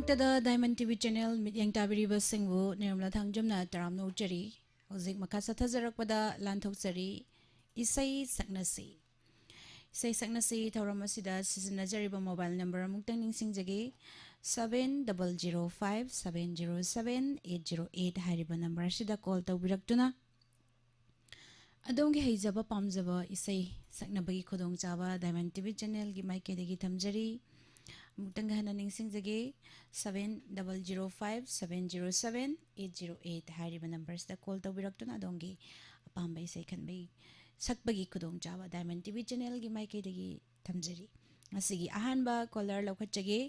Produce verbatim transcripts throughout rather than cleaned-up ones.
ꯇꯗ Diamond T V channel ꯃꯤꯠꯌꯦꯡ ꯇꯥꯕꯤꯔꯤꯕꯁꯤꯡꯕꯨ ꯅꯤꯔꯃꯂꯥ ꯊꯥꯡꯖꯝꯅ ꯇꯔꯥꯝꯅ ꯑꯣꯛꯆꯔꯤ꯫ ꯍꯧꯖꯤꯛ ꯃꯈꯥ ꯆꯠꯊꯖꯔꯛꯄꯗ ꯂꯥꯟꯊꯣꯛꯆꯔꯤ, ꯏꯁꯩ ꯁꯛꯅꯁꯤ꯫ ꯏꯁꯩ ꯁꯛꯅꯁꯤ ꯊꯧꯔꯝ ꯑꯁꯤꯗ ꯁꯤꯖꯤꯟꯅꯖꯔꯤꯕ mobile number ꯑꯃꯨꯛꯇꯪ ꯅꯤꯡꯁꯤꯡꯖꯒꯦ, seven double zero five seven zero seven eight zero eight ꯍꯥꯏꯔꯤꯕ number ꯑꯁꯤꯗ call ꯇꯧꯕꯤꯔꯛꯇꯨꯅ ꯑꯗꯣꯝꯒꯤ ꯍꯩꯖꯕ ꯄꯥꯝꯖꯕ ꯏꯁꯩ ꯁꯛꯅꯕꯒꯤ ꯈꯨꯗꯣꯡꯆꯥꯕ Diamond T V channelꯒꯤ ꯃꯥꯏꯀꯩꯗꯒꯤ ꯊꯝꯖꯔꯤ꯫ ꯑꯃꯨꯛꯇꯪꯒ ꯍꯟꯅ ꯅꯤꯡꯁꯤꯡꯖꯒꯦ, seven double zero five seven zero seven eight zero eight ꯍꯥꯏꯔꯤꯕ numberꯁꯤꯗ call ꯇꯧꯕꯤꯔꯛꯇꯨꯅ ꯑꯗꯣꯝꯒꯤ ꯑꯄꯥꯝꯕ ꯏꯁꯩ ꯈꯟꯕꯒꯤ, ꯁꯛꯄꯒꯤ ꯈꯨꯗꯣꯡꯆꯥꯕ Diamond T V channelꯒꯤ ꯃꯥꯏꯀꯩꯗꯒꯤ ꯊꯝꯖꯔꯤ꯫ ꯉꯁꯤꯒꯤ ꯑꯍꯥꯟꯕ caller ꯂꯧꯈꯠꯆꯒꯦ꯫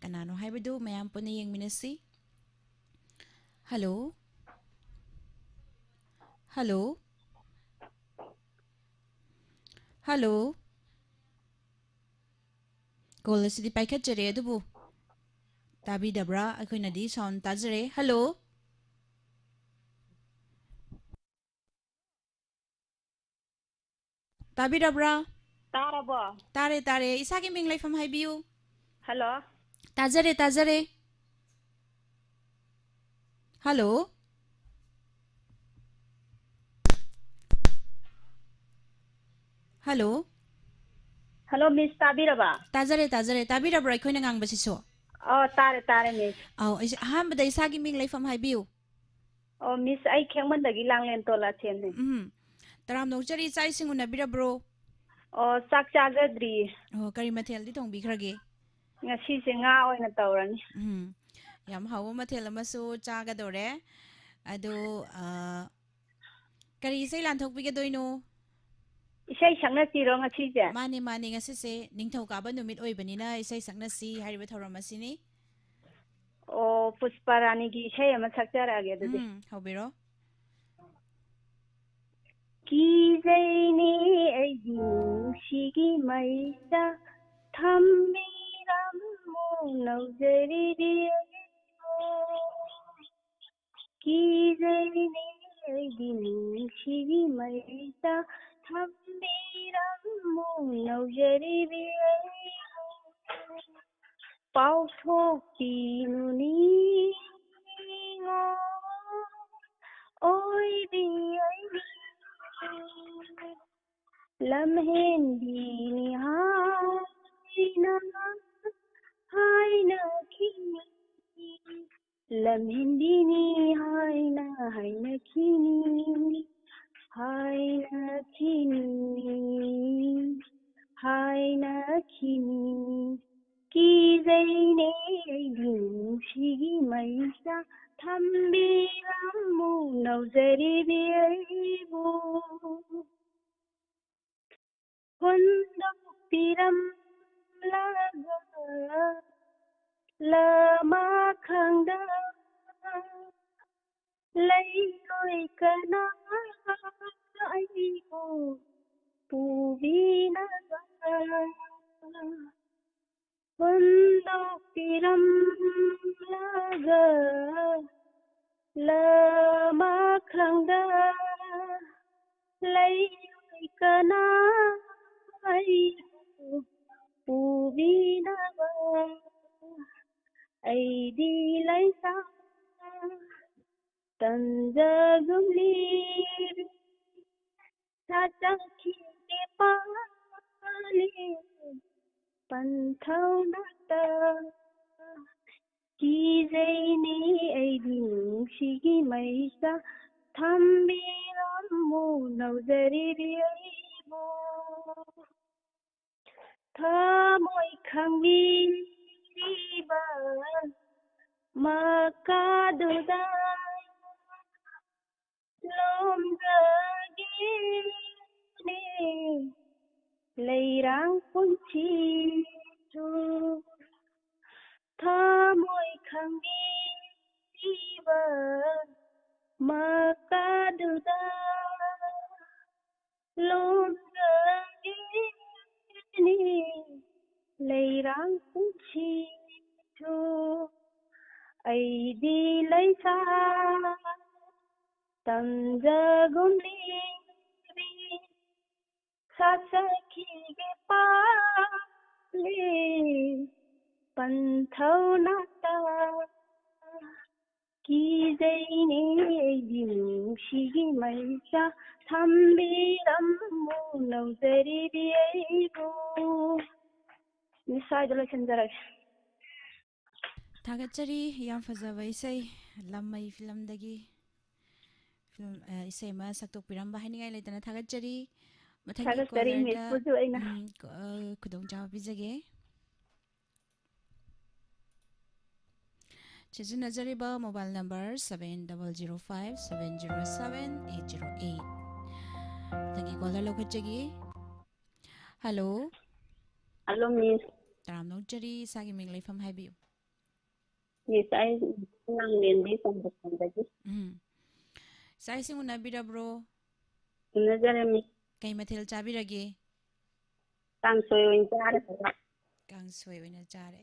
ꯀꯅꯥꯅꯣ ꯍꯥꯏꯕꯗꯨ ꯃꯌꯥꯝ ꯄꯨꯟꯅ ꯌꯦꯡꯃꯤꯟꯅꯁꯤ꯫ Hello? Hello? Hello? Call ꯑꯁꯤꯗꯤ ꯄꯥꯏꯈꯠꯆꯔꯦ, ꯑꯗꯨꯕꯨ ꯇꯥꯕꯤꯗꯕ꯭ꯔꯥ? ꯑꯩꯈꯣꯏꯅꯗꯤ sound ꯇꯥꯖꯔꯦ꯫ Hello? ꯇꯥꯕꯤꯔꯕ꯭ꯔꯥ? ꯇꯥꯔꯕꯣ? ꯇꯥꯔꯦ, ꯇꯥꯔꯦ꯫ ꯏꯁꯥꯒꯤ ꯃꯤꯡ ꯂꯩꯐꯝ ꯍꯥꯏꯕꯤꯌꯨ꯫ Hello? ꯇꯥꯖꯔꯦ, ꯇꯥꯖꯔꯦ꯫ Hello? Hello? Hello, Miss, ꯇꯥꯕꯤꯔꯕ? ꯇꯥꯖꯔꯦ, ꯇꯥꯖꯔꯦ꯫ ꯇꯥꯕꯤꯔꯕ꯭ꯔꯥ ꯑꯩꯈꯣꯏꯅ ꯉꯥꯡꯕꯁꯤꯁꯨ? ꯑꯣ, ꯇꯥꯔꯦ, ꯇꯥꯔꯦ, Miss꯫ ꯑꯧ, ꯑꯩꯁꯦ ꯑꯍꯥꯟꯕꯗ ꯏꯁꯥꯒꯤ ꯃꯤꯡ ꯂꯩꯐꯝ ꯍꯥꯏꯕꯤꯌꯨ꯫ ꯑꯣ, Miss, ꯑꯩ ꯈꯦꯡꯃꯟꯗꯒꯤ ꯂꯥꯡꯂꯦꯟ ꯇꯣꯂꯥ ꯁꯦꯝꯅꯤ꯫ ꯎꯝ꯫ ꯇꯔꯥꯝꯅ ꯑꯣꯛꯆꯔꯤ, ꯆꯥꯛ ꯏꯁꯤꯡ ꯎꯅꯕꯤꯔꯕ꯭ꯔꯣ? ꯑꯣ, ꯆꯥꯛ ꯆꯥꯖꯗ꯭ꯔꯤꯌꯦ꯫ ꯑꯣ, ꯀꯔꯤ ꯃꯊꯦꯜꯗꯤ ꯊꯣꯡꯕꯤꯈ꯭ꯔꯒꯦ? ꯉꯁꯤꯁꯦ ꯉꯥ ꯑꯣꯏꯅ ꯇꯧꯔꯅꯤ꯫ ꯎꯝ꯫ ꯌꯥꯝ ꯍꯥꯎꯕ ꯃꯊꯦꯜ ꯑꯃꯁꯨ ꯆꯥꯒꯗꯧꯔꯦ꯫ ꯑꯗꯣ, ꯑ, ꯀꯔꯤ ꯏꯁꯩ ꯂꯥꯟꯊꯣꯛꯄꯤꯒꯗꯣꯏꯅꯣ? ꯏꯁꯩ ꯁꯛꯅꯁꯤꯔꯣ ꯉꯁꯤꯁꯦ? ꯃꯥꯅꯦ, ꯃꯥꯅꯦ, ꯉꯁꯤꯁꯦ ꯅꯤꯡꯊꯧꯀꯥꯕ ꯅꯨꯃꯤꯠ ꯑꯣꯏꯕꯅꯤꯅ ꯏꯁꯩ ꯁꯛꯅꯁꯤ ꯍꯥꯏꯔꯤꯕ ꯊꯧꯔꯝ ꯑꯁꯤꯅꯤ꯫ ꯑꯣ, ꯄꯨꯁꯄꯥ ꯔꯥꯅꯤꯒꯤ ꯏꯁꯩ ꯑꯃ ꯁꯛꯆꯔꯛꯑꯒꯦ ꯑꯗꯨꯗꯤ꯫ ꯎꯝ, ꯍꯧꯕꯤꯔꯣ꯫ ꯀꯤꯖꯩꯅꯦ ꯑꯩꯒꯤ ꯅꯨꯡꯁꯤꯒꯤ ꯃꯩꯁꯥ, ꯊꯝꯕꯤꯔꯝꯃꯨ ꯅꯧꯖꯔꯤꯕꯤ ꯑꯩꯕꯨ꯫ ꯀꯤꯖꯩꯅꯦ ꯑꯩꯒꯤ ꯅꯨꯡꯁꯤꯒꯤ ꯃꯩꯁꯥ, ꯊꯝꯕꯤꯔꯝꯃꯨ ꯅꯧꯖꯔꯤꯕꯤ ꯑꯩꯕꯨ꯫ ꯄꯥꯎꯊꯣꯛꯄꯤ ꯂꯝꯍꯦꯟꯕꯤꯅꯤ ꯍꯥꯏꯅ ꯍꯥꯏꯅꯈꯤꯅꯤ, ꯂꯝꯍꯦꯟꯕꯤꯅꯤ ꯍꯥꯏꯅ ꯍꯥꯏꯅꯈꯤꯅꯤ, ꯍꯥꯏꯅꯈꯤꯅꯤ, ꯍꯥꯏꯅꯈꯤꯅꯤ꯫ ꯀꯤꯖꯩꯅꯦ ꯑꯩꯗꯤ ꯅꯨꯡꯁꯤꯒꯤ ꯃꯩꯁꯥ, ꯊꯝꯕꯤꯔꯝꯃꯨ ꯅꯧꯖꯔꯤꯕꯤ ꯑꯩꯕꯨ꯫ ꯍꯨꯟꯗꯣꯛꯄꯤꯔꯝꯂꯒ ꯂꯃꯈꯥꯡꯗ ꯂꯩꯔꯣꯏ ꯀꯅꯥ ꯑꯩꯕꯨ ꯄꯨꯕꯤꯅꯕ꯫ ꯍꯨꯟꯗꯣꯛꯄꯤꯔꯝꯂꯒ ꯂꯃꯈꯥꯡꯗ ꯂꯩꯔꯣꯏ ꯀꯅꯥ ꯑꯩꯕꯨ ꯄꯨꯕꯤꯅꯕ꯫ ꯑꯩꯗꯤ ꯂꯩꯁꯥ ꯇꯟꯖꯒꯨꯝꯂꯤ, ꯁꯥꯠꯆꯈꯤꯒꯦ ꯄꯥꯂꯤ ꯄꯟꯊꯧꯅꯇ꯫ ꯀꯤꯖꯩꯅꯦ ꯑꯩꯗꯤ ꯅꯨꯡꯁꯤꯒꯤ ꯃꯩꯁꯥ, ꯊꯝꯕꯤꯔꯝꯃꯨ ꯅꯧꯖꯔꯤꯕꯤ ꯑꯩꯕꯨ꯫ ꯊꯃꯣꯏ ꯈꯪꯕꯤꯔꯤꯕ ꯃꯀꯥꯗꯨꯗ ꯂꯣꯝꯖꯒꯦꯅꯦ ꯂꯩꯔꯥꯡ ꯄꯨꯟꯁꯤꯁꯨ꯫ ꯊꯃꯣꯏ ꯈꯪꯕꯤꯔꯤꯕ ꯃꯀꯥꯗꯨꯗ ꯂꯣꯝꯖꯒꯦꯅꯦ ꯂꯩꯔꯥꯡ ꯄꯨꯟꯁꯤꯁꯨ꯫ ꯑꯩꯗꯤ ꯂꯩꯁꯥ ꯇꯝꯖꯒꯨꯝꯂꯤꯕꯤ, ꯁꯥꯠꯆꯈꯤꯒꯦ ꯄꯥꯂꯤ ꯄꯟꯊꯧꯅꯇ꯫ ꯀꯤ ꯍꯥꯏꯖꯩꯅꯦ ꯑꯩꯒꯤ ꯅꯨꯡꯁꯤꯒꯤ ꯃꯩꯆꯥ, ꯊꯝꯕꯤꯔꯝꯃꯨ ꯅꯧꯖꯔꯤꯕꯤ ꯑꯩꯕꯨ꯫ ꯃꯤꯁ, ꯁ꯭ꯋꯥꯏꯗ ꯂꯣꯏꯁꯤꯟꯖꯔꯒꯦ꯫ ꯊꯥꯒꯠꯆꯔꯤ꯫ ꯌꯥꯝ ꯐꯖꯕ ꯏꯁꯩ, ꯂꯝꯃꯩ ꯐꯤꯂꯝꯗꯒꯤ ꯐꯤꯂꯝ, ꯑ, ꯏꯁꯩ ꯑꯃ ꯁꯛꯇꯣꯛꯄꯤꯔꯝꯕ꯫ ꯍꯥꯏꯅꯤꯡꯉꯥꯏ ꯂꯩꯇꯅ ꯊꯥꯒꯠꯆꯔꯤ꯫ ꯃꯊꯪꯒꯤ ꯊꯥꯒꯠꯆꯔꯤ, caller-ꯗ, ꯃꯤꯁꯄꯨꯁꯨ ꯑꯩꯅ꯫ ꯎꯝ, ꯀ-, ꯑ, ꯈꯨꯗꯣꯡꯆꯥꯕ ꯄꯤꯖꯒꯦ꯫ ꯁꯤꯖꯤꯟꯅꯖꯔꯤꯕ mobile number seven double zero five seven zero seven eight zero eight꯫ ꯃꯊꯪꯒꯤ caller ꯂꯧꯈꯠꯆꯒꯦ꯫ Hello꯫ Hello, Miss. ꯇꯔꯥꯝꯅ ꯑꯣꯛꯆꯔꯤ꯫ ꯏꯁꯥꯒꯤ ꯃꯤꯡ, ꯂꯩꯐꯝ ꯍꯥꯏꯕꯤꯌꯨ꯫ Miss, ꯑꯩ ꯉꯥꯡꯂꯦꯟꯗꯤ ꯀꯣꯡꯕꯊꯣꯡꯗꯒꯤ꯫ ꯎꯝ꯫ ꯆꯥꯛ ꯏꯁꯤꯡ ꯎꯅꯕꯤꯔꯕ꯭ꯔꯣ? ꯎꯅꯖꯔꯦ, Miss. ꯀꯩ ꯃꯊꯦꯜ ꯆꯥꯕꯤꯔꯒꯦ? ꯀꯥꯡꯁꯣꯏ ꯑꯣꯏꯅ ꯆꯥꯔꯦ ꯍꯥꯏꯕ꯫ ꯀꯥꯡꯁꯣꯏ ꯑꯣꯏꯅ ꯆꯥꯔꯦ꯫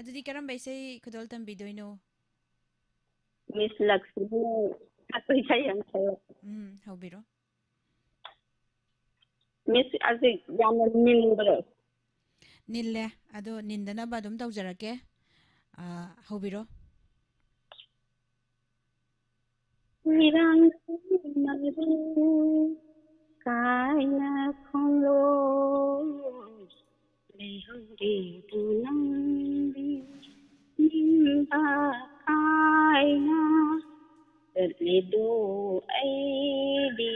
ꯑꯗꯨꯗꯤ ꯀꯔꯝꯕ ꯏꯁꯩ ꯈꯨꯗꯣꯜ ꯇꯝꯕꯤꯗꯣꯏꯅꯣ? Miss ꯂꯛꯁꯃꯤꯅ ꯁꯛꯄ ꯏꯁꯩ ꯑꯃ ꯁꯛꯂꯛꯑꯣ꯫ ꯎꯝ, ꯍꯧꯕꯤꯔꯣ꯫ Miss, ꯑꯁꯤ ꯌꯥꯝꯅ ꯅꯤꯟꯕ꯭ꯔꯣ? ꯅꯤꯜꯂꯦ, ꯑꯗꯣ ꯅꯤꯟꯗꯅꯕ ꯑꯗꯨꯝ ꯇꯧꯖꯔꯛꯀꯦ꯫ ꯑꯥ, ꯍꯧꯕꯤꯔꯣ꯫ ꯏꯔꯥꯡ ꯃꯔꯨ ꯀꯥꯏꯅ ꯈꯣꯡꯂꯣꯏ ꯂꯩꯍꯧꯔꯦꯗꯨ ꯅꯪꯗꯤ, ꯅꯤꯡꯕ ꯀꯥꯏꯅ ꯆꯠꯂꯤꯗꯨ ꯑꯩꯗꯤ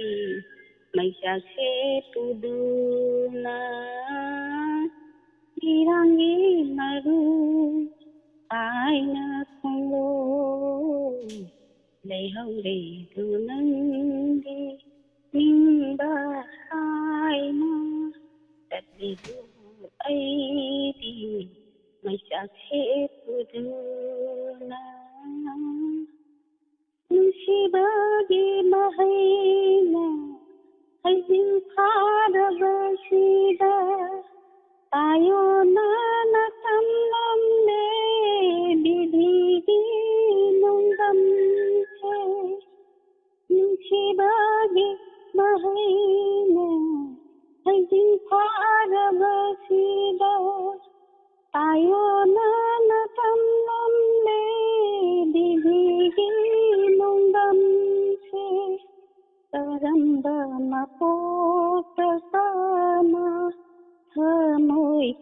ꯃꯩꯆꯥꯛ ꯁꯦꯠꯄꯨꯗꯨꯅ꯫ ꯏꯔꯥꯡꯒꯤ ꯃꯔꯨ ꯀꯥꯏꯅ ꯈꯣꯡꯂꯣꯏ ꯂꯩꯍꯧꯔꯦꯗꯨ ꯅꯪꯗꯤ, ꯅꯤꯡꯕ ꯀꯥꯏꯅ ꯆꯠꯂꯤꯗꯨ ꯑꯩꯗꯤ ꯃꯩꯆꯥꯛ ꯁꯦꯠꯄꯨꯗꯨꯅ꯫ ꯅꯨꯡꯁꯤꯕꯒꯤ ꯃꯍꯩꯅ ꯍꯩꯖꯤꯡ ꯐꯥꯔꯕꯁꯤꯗ, ꯇꯥꯏꯑꯣꯟꯅꯅ ꯇꯝꯂꯝꯂꯦ ꯕꯤꯙꯤꯒꯤ ꯅꯣꯡꯗꯝꯁꯦ꯫ ꯅꯨꯡꯁꯤꯕꯒꯤ ꯃꯍꯩꯅ ꯍꯩꯖꯤꯡ ꯐꯥꯔꯕꯁꯤꯗ, ꯇꯥꯏꯑꯣꯟꯅꯅ ꯇꯝꯂꯝꯂꯦ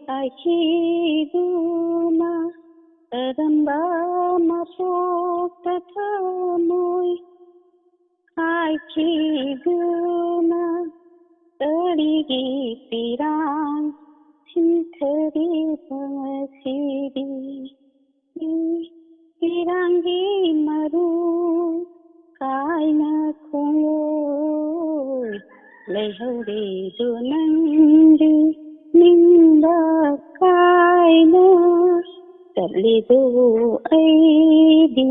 ꯀꯥꯏꯈꯤꯗꯨꯅ ꯀꯔꯝꯕ ꯃꯄꯣꯛꯇ ꯊꯃꯣꯏ ꯀꯥꯏꯈꯤꯗꯨꯅ ꯀꯔꯤꯒꯤ ꯄꯤꯔꯥꯡ ꯁꯤꯟꯊꯔꯤꯕ ꯉꯁꯤꯗꯤ? ꯄꯤꯔꯥꯡꯒꯤ ꯃꯔꯨ ꯀꯥꯏꯅ ꯈꯣꯡꯂꯣꯏ ꯂꯩꯍꯧꯔꯤꯗꯨ ꯅꯪꯗꯤ ꯅꯤꯡꯕ ꯀꯥꯏꯅ ꯆꯠꯂꯤꯗꯨ ꯑꯩꯗꯤ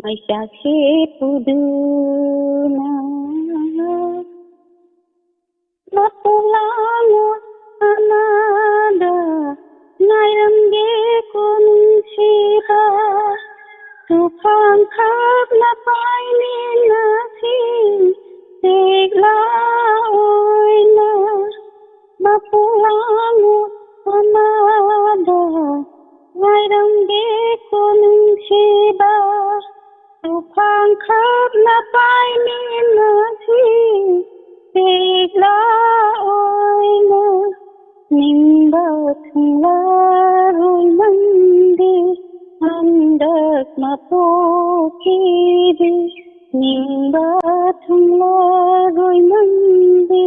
ꯃꯩꯆꯥꯛꯁꯦ ꯄꯨꯗꯨꯅ꯫ ꯃꯄꯣꯛ ꯂꯥꯡꯉꯣ ꯑꯃꯗ ꯉꯥꯏꯔꯝꯒꯦꯀꯣ ꯅꯨꯡꯁꯤꯕ꯫ ꯇꯨꯐꯥꯟ ꯈꯞꯅ ꯄꯥꯏꯃꯤꯟꯅꯁꯤ ꯆꯦꯛꯂꯥ ꯑꯣꯏꯅ꯫ ꯃꯄꯣꯛ ꯂꯥꯡꯉꯣ ꯑꯃꯗ ꯉꯥꯏꯔꯝꯒꯦꯀꯣ ꯅꯨꯡꯁꯤꯕ꯫ ꯇꯨꯐꯥꯟ ꯈꯞꯅ ꯄꯥꯏꯃꯤꯟꯅꯁꯤ ꯆꯦꯛꯂꯥ ꯑꯣꯏꯅ꯫ ꯅꯤꯡꯕ ꯊꯨꯡꯂꯔꯣꯏ ꯅꯪꯗꯤ ꯍꯟꯗꯛ ꯃꯄꯣꯛꯀꯤꯗꯤ꯫ ꯅꯤꯡꯕ ꯊꯨꯡꯂꯔꯣꯏ ꯅꯪꯗꯤ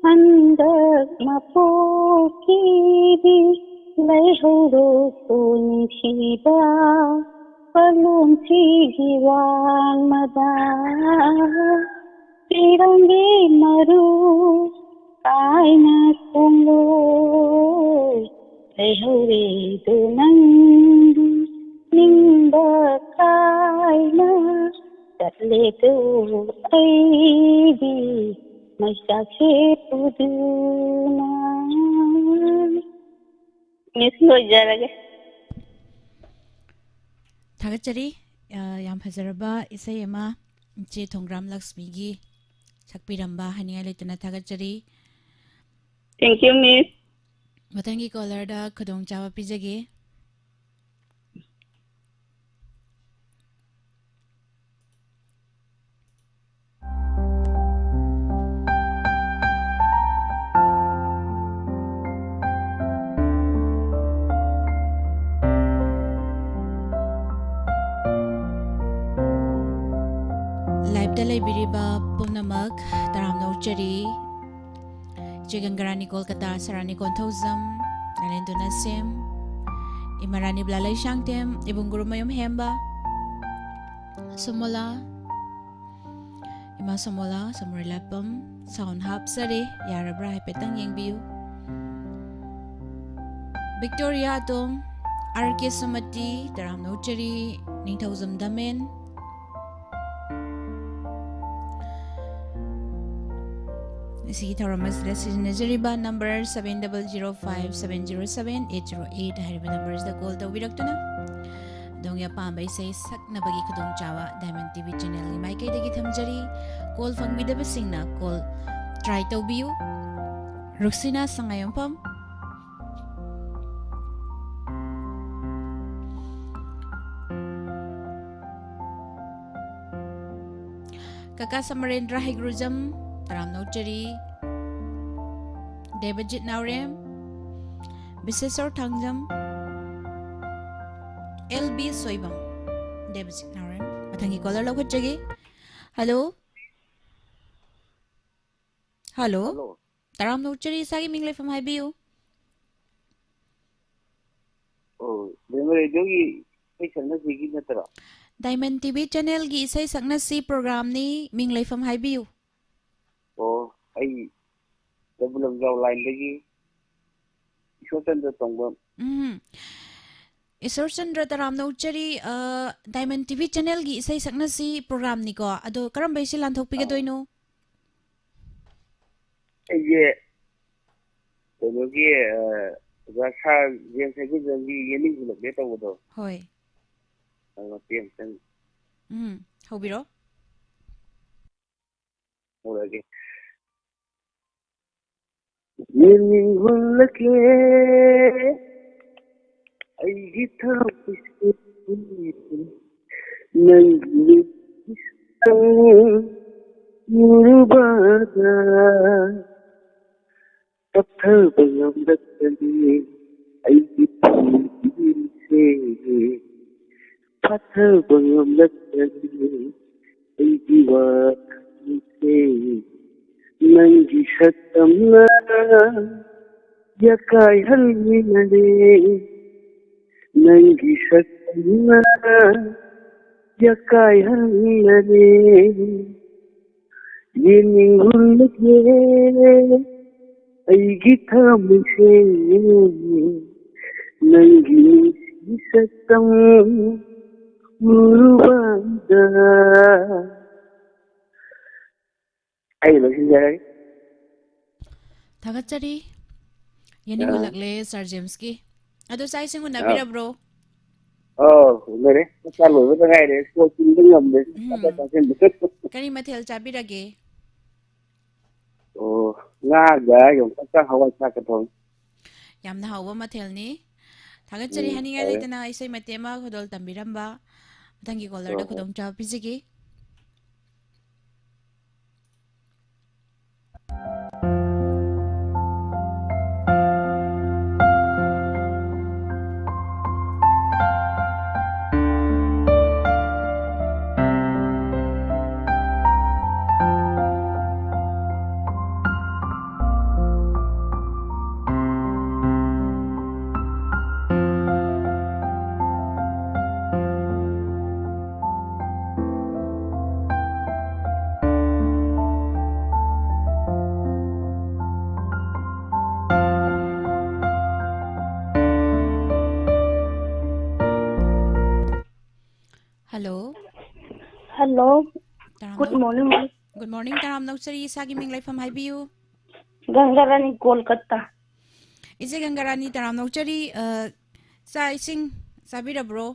ꯍꯟꯗꯛ ꯃꯄꯣꯛꯀꯤꯗꯤ꯫ ꯂꯩꯍꯧꯔꯣ ꯅꯨꯡꯁꯤꯕ ꯄꯥꯂꯣꯝꯁꯤꯒꯤ ꯋꯥꯡꯃꯗ꯫ ꯄꯤꯔꯥꯡꯒꯤ ꯃꯔꯨ ꯀꯥꯏꯅ ꯈꯣꯡꯂꯣꯏ ꯂꯩꯍꯧꯔꯤꯗꯨ ꯅꯪꯗꯤ ꯅꯤꯡꯕ ꯀꯥꯏꯅ ꯆꯠꯂꯦꯗꯨ ꯑꯩꯗꯤ ꯃꯩꯆꯥꯛꯁꯦ ꯄꯨꯗꯨꯅ꯫ ꯃꯤꯁ, ꯂꯣꯏꯖꯔꯒꯦ꯫ ꯊꯥꯒꯠꯆꯔꯤ꯫ ꯑ, ꯌꯥꯝ ꯐꯖꯔꯕ ꯏꯁꯩ ꯑꯃ ꯏꯆꯦ ꯊꯣꯡꯒ꯭ꯔꯥꯝ ꯂꯛꯁꯃꯤꯒꯤ ꯁꯛꯄꯤꯔꯝꯕ ꯍꯥꯏꯅꯤꯡꯉꯥꯏ ꯂꯩꯇꯅ ꯊꯥꯒꯠꯆꯔꯤ꯫ Thank you, Miss. ꯃꯊꯪꯒꯤ ꯀꯣꯂꯔꯗ ꯈꯨꯗꯣꯡꯆꯥꯕ ꯄꯤꯖꯒꯦ꯫ ꯗ ꯂꯩꯕꯤꯔꯤꯕ ꯄꯨꯝꯅꯃꯛ ꯇꯔꯥꯝꯅ ꯑꯣꯛꯆꯔꯤ꯫ ꯏꯆꯦ ꯒꯪꯒꯥꯔꯥꯅꯤ ꯀꯣꯜꯀꯇꯥ, ꯁꯔꯥꯅꯤ ꯀꯣꯟꯊꯧꯖꯝ, ꯅꯔꯦꯟꯗꯨꯅ ꯁꯦꯝ, ꯏꯃꯥꯔꯥꯅꯤ ꯕ꯭ꯂꯥꯂꯩ ꯁꯥꯡꯊꯦꯝ, ꯏꯕꯨꯡꯒꯨꯔꯨꯃꯌꯨꯝ ꯍꯦꯝꯕ, ꯁꯣꯃꯣꯂꯥ, ꯏꯃꯥ ꯁꯣꯃꯣꯂꯥ, ꯁꯣꯃꯣꯔꯤꯂꯥꯠꯄꯝ, ꯁꯥꯎꯟ ꯍꯥꯞꯆꯔꯦ, ꯌꯥꯔꯕ꯭ꯔꯥ ꯍꯥꯏꯐꯦꯠꯇꯪ ꯌꯦꯡꯕꯤꯌꯨ꯫ ꯕꯤꯛꯇꯣꯔꯤꯌꯥ ꯑꯇꯣꯝ, ꯑꯥꯔ ꯀꯦ ꯁꯨꯃꯇꯤ, ꯇꯔꯥꯝꯅ ꯑꯣꯛꯆꯔꯤ, ꯅꯤꯡꯊꯧꯖꯝ ꯗꯃꯦꯟ, ꯑꯁꯤꯒꯤ ꯊꯧꯔꯝ ꯑꯁꯤꯗ ꯁꯤꯖꯤꯟꯅꯖꯔꯤꯕ number seven double zero five seven zero seven eight zero eight ꯍꯥꯏꯔꯤꯕ ꯅꯝꯕꯔꯁꯤꯗ ꯀꯣꯜ ꯇꯧꯕꯤꯔꯛꯇꯨꯅ ꯑꯗꯣꯝꯒꯤ ꯑꯄꯥꯝꯕ ꯏꯁꯩ ꯁꯛꯅꯕꯒꯤ ꯈꯨꯗꯣꯡꯆꯥꯕ ꯗꯥꯏꯃꯟ ꯇꯤ ꯚꯤ ꯆꯦꯅꯦꯜꯒꯤ ꯃꯥꯏꯀꯩꯗꯒꯤ ꯊꯝꯖꯔꯤ꯫ ꯀꯣꯜ ꯐꯪꯕꯤꯗꯕꯁꯤꯡꯅ ꯀꯣꯜ ꯇ꯭ꯔꯥꯏ ꯇꯧꯕꯤꯌꯨ꯫ ꯔꯨꯛꯁꯤꯅꯥ ꯁꯉꯥꯏꯌꯨꯝꯐꯝ, ꯀꯀꯥ ꯁꯃꯔꯦꯟꯗ꯭ꯔ ꯍꯩꯒ꯭ꯔꯨꯖꯝ, ꯇꯔꯥꯝꯅ ꯑꯣꯛꯆꯔꯤ꯫ ꯗꯦꯕꯖꯤꯠ ꯅꯥꯎꯔꯦꯝ, ꯕꯤꯁꯦꯁꯣꯔ ꯊꯥꯡꯖꯝ, ꯑꯦꯜ ꯕꯤ ꯁꯣꯏꯕꯝ, ꯗꯦꯕꯖꯤꯠ ꯅꯥꯎꯔꯦꯝ꯫ ꯃꯊꯪꯒꯤ ꯀꯣꯂꯔ ꯂꯧꯈꯠꯆꯒꯦ꯫ ꯍꯜꯂꯣ꯫ ꯍꯜꯂꯣ꯫ ꯍꯜꯂꯣ꯫ ꯇꯔꯥꯝꯅ ꯑꯣꯛꯆꯔꯤ, ꯏꯁꯥꯒꯤ ꯃꯤꯡ ꯂꯩꯐꯝ ꯍꯥꯏꯕꯤꯌꯨ꯫ ꯑꯣ, ꯗꯥꯏꯃꯟ ꯔꯦꯗꯤꯑꯣꯒꯤ ꯏꯁꯩ ꯁꯛꯅꯁꯤꯒꯤ ꯅꯠꯇ꯭ꯔꯣ? ꯗꯥꯏꯃꯟ ꯇꯤ ꯚꯤ ꯆꯦꯅꯦꯜꯒꯤ ꯏꯁꯩ ꯁꯛꯅꯁꯤ ꯄ꯭ꯔꯣꯒ꯭ꯔꯥꯝꯅꯤ, ꯃꯤꯡ ꯂꯩꯐꯝ ꯍꯥꯏꯕꯤꯌꯨ꯫ ꯑꯣ, ꯑꯩ ꯗꯕꯨ ꯂꯝꯖꯥꯎ ꯂꯥꯏꯟꯗꯒꯤ ꯏꯁꯣꯔꯆꯟꯗ꯭ꯔ ꯇꯣꯡꯕꯝ꯫ ꯎꯝ꯫ ꯏꯁꯣꯔꯆꯟꯗ꯭ꯔ, ꯇꯔꯥꯝꯅ ꯑꯣꯛꯆꯔꯤ, ꯑ, ꯗꯥꯏꯃꯟ ꯇꯤ ꯚꯤ ꯆꯦꯅꯦꯜꯒꯤ ꯏꯁꯩ ꯁꯛꯅꯁꯤ ꯄ꯭ꯔꯣꯒ꯭ꯔꯥꯝꯅꯤꯀꯣ꯫ ꯑꯗꯣ ꯀꯔꯝꯕ ꯏꯁꯩ ꯂꯥꯟꯊꯣꯛꯄꯤꯒꯗꯣꯏꯅꯣ? ꯑꯩꯁꯦ ꯀꯩꯅꯣꯒꯤ, ꯑ, ꯑꯣꯖꯥ ꯁꯥꯔ ꯖꯦꯝꯁ ꯍꯩꯒ꯭ꯔꯨꯖꯝꯒꯤ ꯌꯦꯅꯤꯡ ꯍꯨꯜꯂꯛꯂꯦ ꯇꯧꯕꯗꯣ꯫ ꯍꯣꯏ꯫ ꯑꯗꯨ ꯃꯇꯦꯛ ꯑꯃꯇꯪ ꯎꯝ, ꯍꯧꯕꯤꯔꯣ꯫ ꯍꯧꯔꯛꯑꯒꯦ꯫ ꯌꯦꯅꯤꯡ ꯍꯨꯜꯂꯛꯂꯦ ꯑꯩꯒꯤ ꯊꯃꯣꯏꯁꯦ, ꯅꯪꯒꯤ ꯃꯤꯠꯁꯤꯗ ꯎꯔꯨꯕꯗ ꯄꯠꯊꯕ ꯉꯝꯂꯛꯇ꯭ꯔꯦ ꯑꯩꯒꯤ ꯄꯨꯟꯁꯤꯁꯦ, ꯄꯠꯊꯕ ꯉꯝꯂꯛꯇ꯭ꯔꯦ ꯑꯩꯒꯤ ꯋꯥꯈꯜꯁꯦ ꯅꯪꯒꯤ ꯁꯛꯇꯝꯅ ꯌꯥꯀꯥꯏꯍꯜꯂꯤꯅꯔꯦ, ꯅꯪꯒꯤ ꯁꯛꯇꯝꯅ ꯌꯥꯀꯥꯏꯍꯜꯂꯤꯅꯔꯦ꯫ ꯌꯦꯡꯅꯤꯡꯂꯨꯔꯒꯦ ꯑꯩꯒꯤ ꯊꯃꯣꯏꯁꯦ ꯅꯪꯒꯤ ꯅꯨꯡꯁꯤ ꯁꯛꯇꯝ ꯎꯔꯨꯕꯗ꯫ ꯑꯩ ꯂꯣꯏꯁꯤꯟꯖꯔꯒꯦ꯫ ꯊꯥꯒꯠꯆꯔꯤ꯫ ꯌꯦꯅꯤꯡ ꯑꯥ꯫ ꯍꯨꯜꯂꯛꯂꯦ ꯁꯥꯔ ꯖꯦꯝꯁꯀꯤ꯫ ꯑꯗꯣ ꯆꯥꯛ ꯏꯁꯤꯡ ꯑꯥ꯫ ꯎꯅꯕꯤꯔꯕ꯭ꯔꯣ? ꯑꯧ, ꯎꯅꯔꯦ꯫ ꯆꯥꯛ ꯆꯥ ꯂꯣꯏꯕꯗ ꯉꯥꯏꯔꯦ꯫ ꯁ꯭ꯀꯨꯜ ꯊꯤꯟꯕ ꯉꯝꯗꯦ꯫ ꯎꯝ꯫ ꯆꯥꯊꯣꯛ ꯆꯥꯁꯤꯟꯗ꯫ ꯀꯔꯤ ꯃꯊꯦꯜ ꯆꯥꯕꯤꯔꯒꯦ? ꯑꯣ, ꯉꯥꯒ ꯌꯣꯡꯆꯥꯛꯀ ꯍꯋꯥꯏ ꯊ꯭ꯔꯥꯛꯀ ꯊꯣꯡꯉꯦ꯫ ꯌꯥꯝꯅ ꯍꯥꯎꯕ ꯃꯊꯦꯜꯅꯤ꯫ ꯊꯥꯒꯠꯆꯔꯤ꯫ ꯎꯝ, ꯍꯥꯏꯅꯤꯡꯉꯥꯏ ꯍꯥꯎꯋꯦ꯫ ꯂꯩꯇꯅ ꯏꯁꯩ ꯃꯇꯦꯛ ꯑꯃ ꯈꯨꯗꯣꯜ ꯇꯝꯕꯤꯔꯝꯕ꯫ ꯃꯊꯪꯒꯤ ꯍꯣꯏ, ꯀꯣꯂꯔꯗ ꯍꯣꯏ꯫ ꯈꯨꯗꯣꯡꯆꯥꯕ ꯄꯤꯖꯒꯦ꯫ ꯍꯜꯂꯣ꯫ ꯍꯜꯂꯣ꯫ ꯇꯔꯥꯝꯅ-, Good morning, ma'am꯫ Good morning, ꯇꯔꯥꯝꯅ ꯑꯣꯛꯆꯔꯤ꯫ ꯏꯁꯥꯒꯤ ꯃꯤꯡ, ꯂꯩꯐꯝ ꯍꯥꯏꯕꯤꯌꯨ꯫ ꯒꯪꯒꯥꯔꯥꯅꯤ, ꯀꯣꯜꯀꯇꯥ꯫ ꯏꯆꯦ ꯒꯪꯒꯥꯔꯥꯅꯤ, ꯇꯔꯥꯝꯅ ꯑꯣꯛꯆꯔꯤ꯫ ꯑ, ꯆꯥꯛ ꯏꯁꯤꯡ ꯆꯥꯕꯤꯔꯕ꯭ꯔꯣ?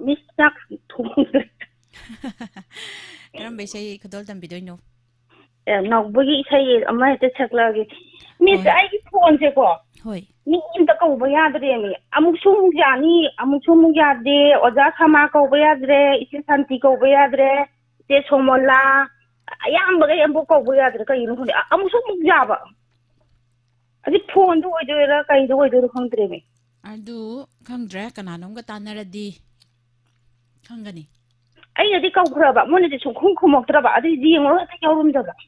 ꯃꯤꯁ, ꯆꯥꯛ ꯊꯣꯡꯗ꯭ꯔꯤ꯫ ꯀꯔꯝꯕ ꯏꯁꯩ ꯈꯨꯗꯣꯜ ꯇꯝꯕꯤꯗꯣꯏꯅꯣ? ꯑꯦ, ꯅꯥꯎꯕꯒꯤ ꯏꯁꯩ ꯑꯃ ꯍꯦꯛꯇ ꯁꯛꯂꯛꯑꯒꯦ꯫ ꯃꯤꯁ, ꯍꯣꯏ꯫ ꯑꯩꯒꯤ ꯐꯣꯟꯁꯦꯀꯣ, ꯍꯣꯏ꯫ ꯃꯤ ꯑꯝꯇ ꯀꯧꯕ ꯌꯥꯗ꯭ꯔꯦꯃꯤ꯫ ꯑꯃꯨꯛꯁꯨ ꯑꯃꯨꯛ ꯌꯥꯅꯤ, ꯑꯃꯨꯛꯁꯨ ꯑꯃꯨꯛ ꯌꯥꯗꯦ꯫ ꯑꯣꯖꯥ ꯁꯃꯥ ꯀꯧꯕ ꯌꯥꯗ꯭ꯔꯦ, ꯏꯆꯦ ꯁꯥꯟꯇꯤ ꯀꯧꯕ ꯌꯥꯗ꯭ꯔꯦ, ꯏꯆꯦ ꯁꯣꯃꯣꯂꯥ, ꯑꯌꯥꯝꯕꯈꯩ ꯑꯃꯨꯛ ꯀꯧꯕ ꯌꯥꯗ꯭ꯔꯦ꯫ ꯀꯩꯒꯤꯅꯣ ꯈꯪꯗꯦ꯫ ꯑ-, ꯑꯃꯨꯛꯁꯨ ꯑꯃꯨꯛ ꯌꯥꯕ꯫ ꯑꯁꯤ ꯐꯣꯟꯗ ꯑꯣꯏꯗꯣꯏꯔꯥ, ꯀꯩꯗ ꯑꯣꯏꯗꯣꯏꯔꯣ ꯈꯪꯗ꯭ꯔꯦꯃꯤ꯫ ꯑꯗꯨ ꯈꯪꯗ꯭ꯔꯦ, ꯀꯅꯥꯅꯣꯝꯒ ꯇꯥꯟꯅꯔꯗꯤ ꯈꯪꯒꯅꯤ꯫ ꯑꯩꯅꯗꯤ ꯀꯧꯈ꯭ꯔꯕ, ꯃꯣꯏꯅꯗꯤ ꯁꯨꯡꯈꯨꯝ ꯈꯨꯝꯃꯛꯇ꯭ꯔꯕ, ꯑꯗꯨ ꯌꯦꯡꯉꯨꯔꯒ ꯍꯦꯛꯇ ꯌꯥꯎꯔꯝꯗꯕ꯫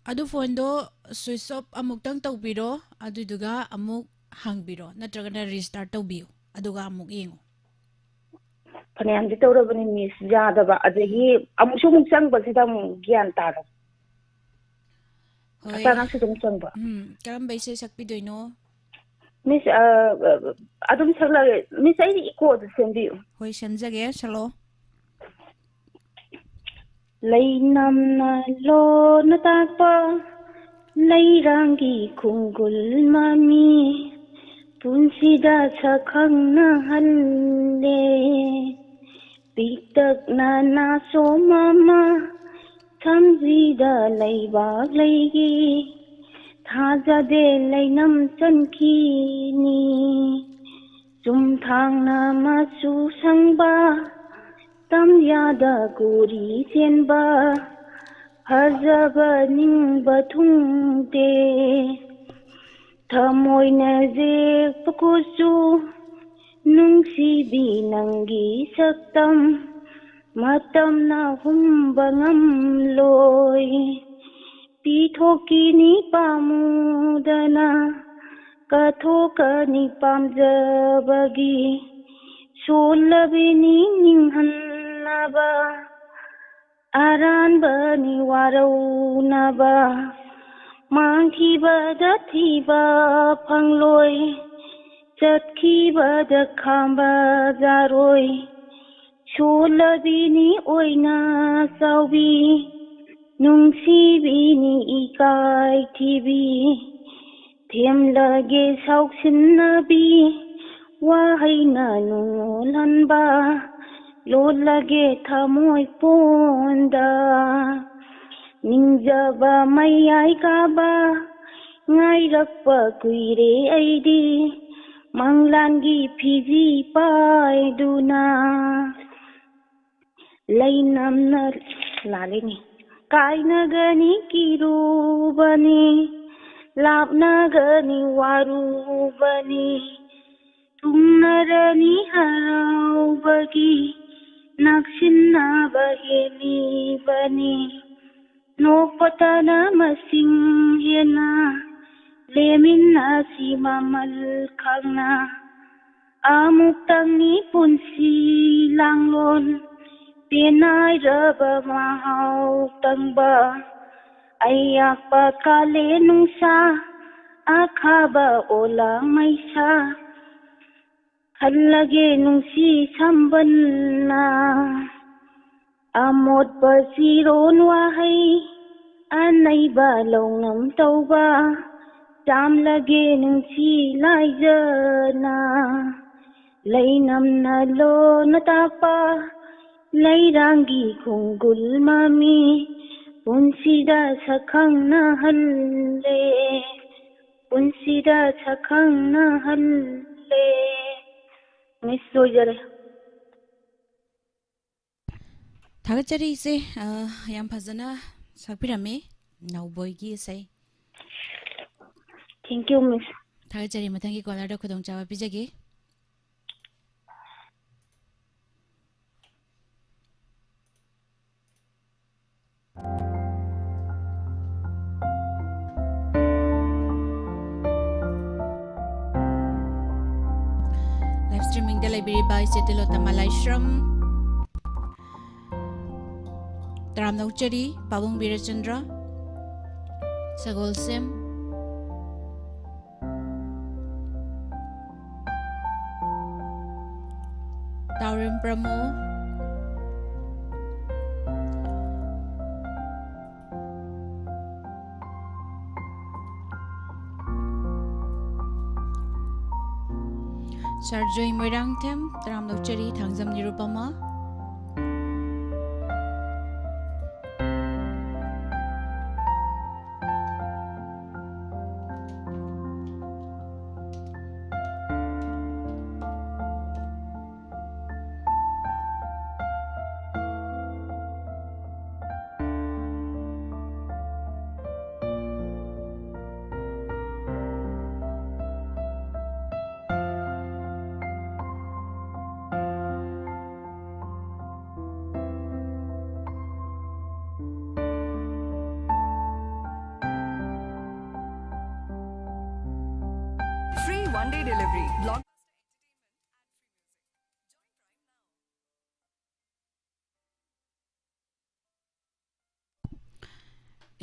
ꯑꯗꯨ ꯐꯣꯟꯗꯣ ꯁ꯭ꯋꯤꯆ ꯑꯣꯐ ꯑꯃꯨꯛꯇꯪ ꯇꯧꯕꯤꯔꯣ, ꯑꯗꯨꯗꯨꯒ ꯑꯃꯨꯛ ꯍꯥꯡꯕꯤꯔꯣ, ꯅꯠꯇ꯭ꯔꯒꯅ ꯔꯤꯁꯇꯥꯔꯠ ꯇꯧꯕꯤꯌꯨ, ꯑꯗꯨꯒ ꯑꯃꯨꯛ ꯌꯦꯡꯉꯨ꯫ ꯐꯅꯌꯥꯝꯗꯤ ꯇꯧꯔꯕꯅꯤ, ꯃꯤꯁ, ꯌꯥꯗꯕ꯫ ꯑꯗꯒꯤ ꯑꯃꯨꯛꯁꯨ ꯑꯃꯨꯛ ꯆꯪꯕꯁꯤꯗ ꯑꯃꯨꯛ ꯒ꯭ꯌꯥꯟ ꯇꯥꯔꯕ꯫ ꯍꯣꯏ꯫ ꯑꯆꯥꯅꯛꯁꯨ ꯑꯗꯨꯝ ꯆꯪꯕ꯫ ꯎꯝ, ꯀꯔꯝꯕ ꯏꯁꯩ ꯁꯛꯄꯤꯗꯣꯏꯅꯣ? ꯃꯤꯁ, ꯑ, ꯑ, ꯑꯗꯨꯝ ꯁꯛꯂꯛꯑꯒꯦ꯫ ꯃꯤꯁ, ꯑꯩꯗꯤ ꯏꯀꯣꯗꯨ ꯁꯦꯝꯕꯤꯌꯨ꯫ ꯍꯣꯏ, ꯁꯦꯝꯖꯒꯦ, ꯁꯛꯂꯛꯑꯣ꯫ ꯂꯩꯅꯝꯅ ꯂꯣꯟꯅ ꯇꯥꯛꯄ ꯂꯩꯔꯥꯡꯒꯤ ꯈꯣꯡꯒꯨꯜ ꯃꯃꯤ ꯄꯨꯟꯁꯤꯗ ꯁꯛꯈꯪꯅꯍꯜꯂꯦ꯫ ꯄꯤꯛꯇꯛꯅ ꯅꯥꯆꯣꯝ ꯑꯃ ꯁꯝꯖꯤꯗ ꯂꯩꯕꯥꯛ ꯂꯩꯒꯤ ꯊꯥꯖꯗꯦ ꯂꯩꯅꯝ ꯆꯟꯈꯤꯅꯤ꯫ ꯆꯨꯝꯊꯥꯡꯅ ꯃꯆꯨ ꯁꯪꯕ ꯇꯝꯌꯥꯗ ꯀꯣꯔꯤ ꯆꯦꯟꯕ ꯐꯖꯕ ꯅꯤꯡꯕ ꯊꯨꯡꯗꯦ꯫ ꯊꯃꯣꯏꯅ ꯌꯦꯛꯄ ꯀꯨꯆꯨ ꯅꯨꯡꯁꯤꯕꯤ ꯅꯪꯒꯤ ꯁꯛꯇꯝ ꯃꯇꯝꯅ ꯍꯨꯝꯕ ꯉꯝꯂꯣꯏ꯫ ꯄꯤꯊꯣꯛꯈꯤꯅꯤ ꯄꯥꯝꯃꯨꯗꯅ ꯀꯠꯊꯣꯛꯀꯅꯤ ꯄꯥꯝꯖꯕꯒꯤ ꯁꯣꯜꯂꯕꯤꯅꯤ ꯅꯤꯡꯍꯟꯅꯕ꯫ ꯑꯔꯥꯟꯕꯅꯤ ꯋꯥꯔꯧꯅꯕ ꯃꯥꯡꯈꯤꯕꯗ ꯊꯤꯕ ꯐꯪꯂꯣꯏ꯫ ꯆꯠꯈꯤꯕꯗ ꯈꯥꯝꯕ ꯌꯥꯔꯣꯏ꯫ ꯁꯣꯜꯂꯕꯤꯅꯤ ꯑꯣꯏꯅ ꯆꯥꯎꯕꯤ ꯅꯨꯡꯁꯤꯕꯤꯅꯤ ꯏꯀꯥꯏ ꯊꯤꯕꯤ꯫ ꯊꯦꯝꯂꯒꯦ ꯁꯥꯎꯁꯤꯟꯅꯕꯤ ꯋꯥꯍꯩꯅ ꯅꯨꯡꯉꯣꯜꯍꯟꯕ ꯂꯣꯜꯂꯒꯦ ꯊꯃꯣꯏ ꯄꯣꯟꯗ꯫ ꯅꯤꯡꯖꯕ ꯃꯌꯥꯏ ꯀꯥꯕ ꯉꯥꯏꯔꯛꯄ ꯀꯨꯏꯔꯦ ꯑꯩꯗꯤ ꯃꯪꯂꯥꯟꯒꯤ ꯐꯤꯖꯤ ꯄꯥꯏꯗꯨꯅ꯫ ꯂꯩꯅꯝꯅ ꯂꯥꯜꯂꯤꯅꯤ꯫ ꯀꯥꯏꯅꯒꯅꯤ ꯀꯤꯔꯨꯕꯅꯤ ꯂꯥꯞꯅꯒꯅꯤ ꯋꯥꯔꯨꯕꯅꯤ ꯇꯨꯡꯅꯔꯅꯤ ꯍꯔꯥꯎꯕꯒꯤ ꯅꯛꯁꯤꯟꯅꯕ ꯍꯦꯜꯂꯤꯕꯅꯤ꯫ ꯅꯣꯛꯄꯇꯅ ꯃꯁꯤꯡ ꯍꯦꯟꯅ ꯂꯦꯝꯃꯤꯟꯅꯁꯤ ꯃꯃꯜ ꯈꯪꯅ꯫ ꯑꯃꯨꯛꯇꯪꯅꯤ ꯄꯨꯟꯁꯤ ꯂꯥꯡꯂꯣꯟ ꯄꯦꯟꯅꯥꯏꯔꯕ ꯃꯍꯥꯎ ꯇꯪꯕ꯫ ꯑꯌꯥꯛꯄ ꯀꯥꯂꯦꯟ ꯅꯨꯡꯁꯥ ꯑꯈꯥꯕ ꯑꯣꯂꯥꯡ ꯃꯩꯁꯥ꯫ ꯈꯜꯂꯒꯦ ꯅꯨꯡꯁꯤ ꯁꯝꯕꯟꯅ ꯑꯃꯣꯠꯄ ꯆꯤꯔꯣꯟ ꯋꯥꯍꯩ ꯑꯅꯩꯕ ꯂꯧꯅꯝ ꯇꯧꯕ꯫ ꯆꯥꯝꯂꯒꯦ ꯅꯨꯡꯁꯤ ꯂꯥꯏꯖꯅ ꯂꯩꯅꯝꯅ ꯂꯣꯟꯅ ꯇꯥꯛꯄ ꯂꯩꯔꯥꯡꯒꯤ ꯈꯣꯡꯒꯨꯜ ꯃꯃꯤ꯫ ꯄꯨꯟꯁꯤꯗ ꯁꯛꯈꯪꯅꯍꯜꯂꯦ꯫ ꯄꯨꯟꯁꯤꯗ ꯁꯛꯈꯪꯅꯍꯜꯂꯦ꯫ ꯃꯤꯁ, ꯂꯣꯏꯖꯔꯦ꯫ ꯊꯥꯒꯠꯆꯔꯤ ꯏꯆꯦ, ꯑ, ꯌꯥꯝ ꯐꯖꯅ ꯁꯛꯄꯤꯔꯝꯃꯤ ꯅꯥꯎꯕꯣꯏꯒꯤ ꯏꯁꯩ꯫ Thank you, ꯃꯤꯁ꯫ ꯊꯥꯒꯠꯆꯔꯤ꯫ ꯃꯊꯪꯒꯤ ꯀꯣꯂꯔꯗ ꯈꯨꯗꯣꯡꯆꯥꯕ ꯄꯤꯖꯒꯦ꯫ ꯂꯥꯏꯚ ꯁ꯭ꯇ꯭ꯔꯤꯃꯤꯡꯗ ꯂꯩꯕꯤꯔꯤꯕ ꯏꯆꯦ ꯇꯤꯂꯣꯇꯃ ꯂꯥꯏꯁ꯭ꯔꯝ, ꯇꯔꯥꯝꯅ ꯑꯣꯛꯆꯔꯤ꯫ ꯄꯥꯕꯨꯡ ꯕꯤꯔꯆꯟꯗ꯭ꯔ, ꯁꯒꯣꯜꯁꯦꯝ, ꯇꯥꯎꯔꯦꯝ ꯄ꯭ꯔꯃꯣ, ꯁꯥꯔꯖꯣꯏ ꯃꯣꯏꯔꯥꯡꯊꯦꯝ, ꯇꯔꯥꯝꯅ ꯑꯣꯛꯆꯔꯤ꯫ ꯊꯥꯡꯖꯝ ꯅꯤꯔꯨꯄꯃ꯫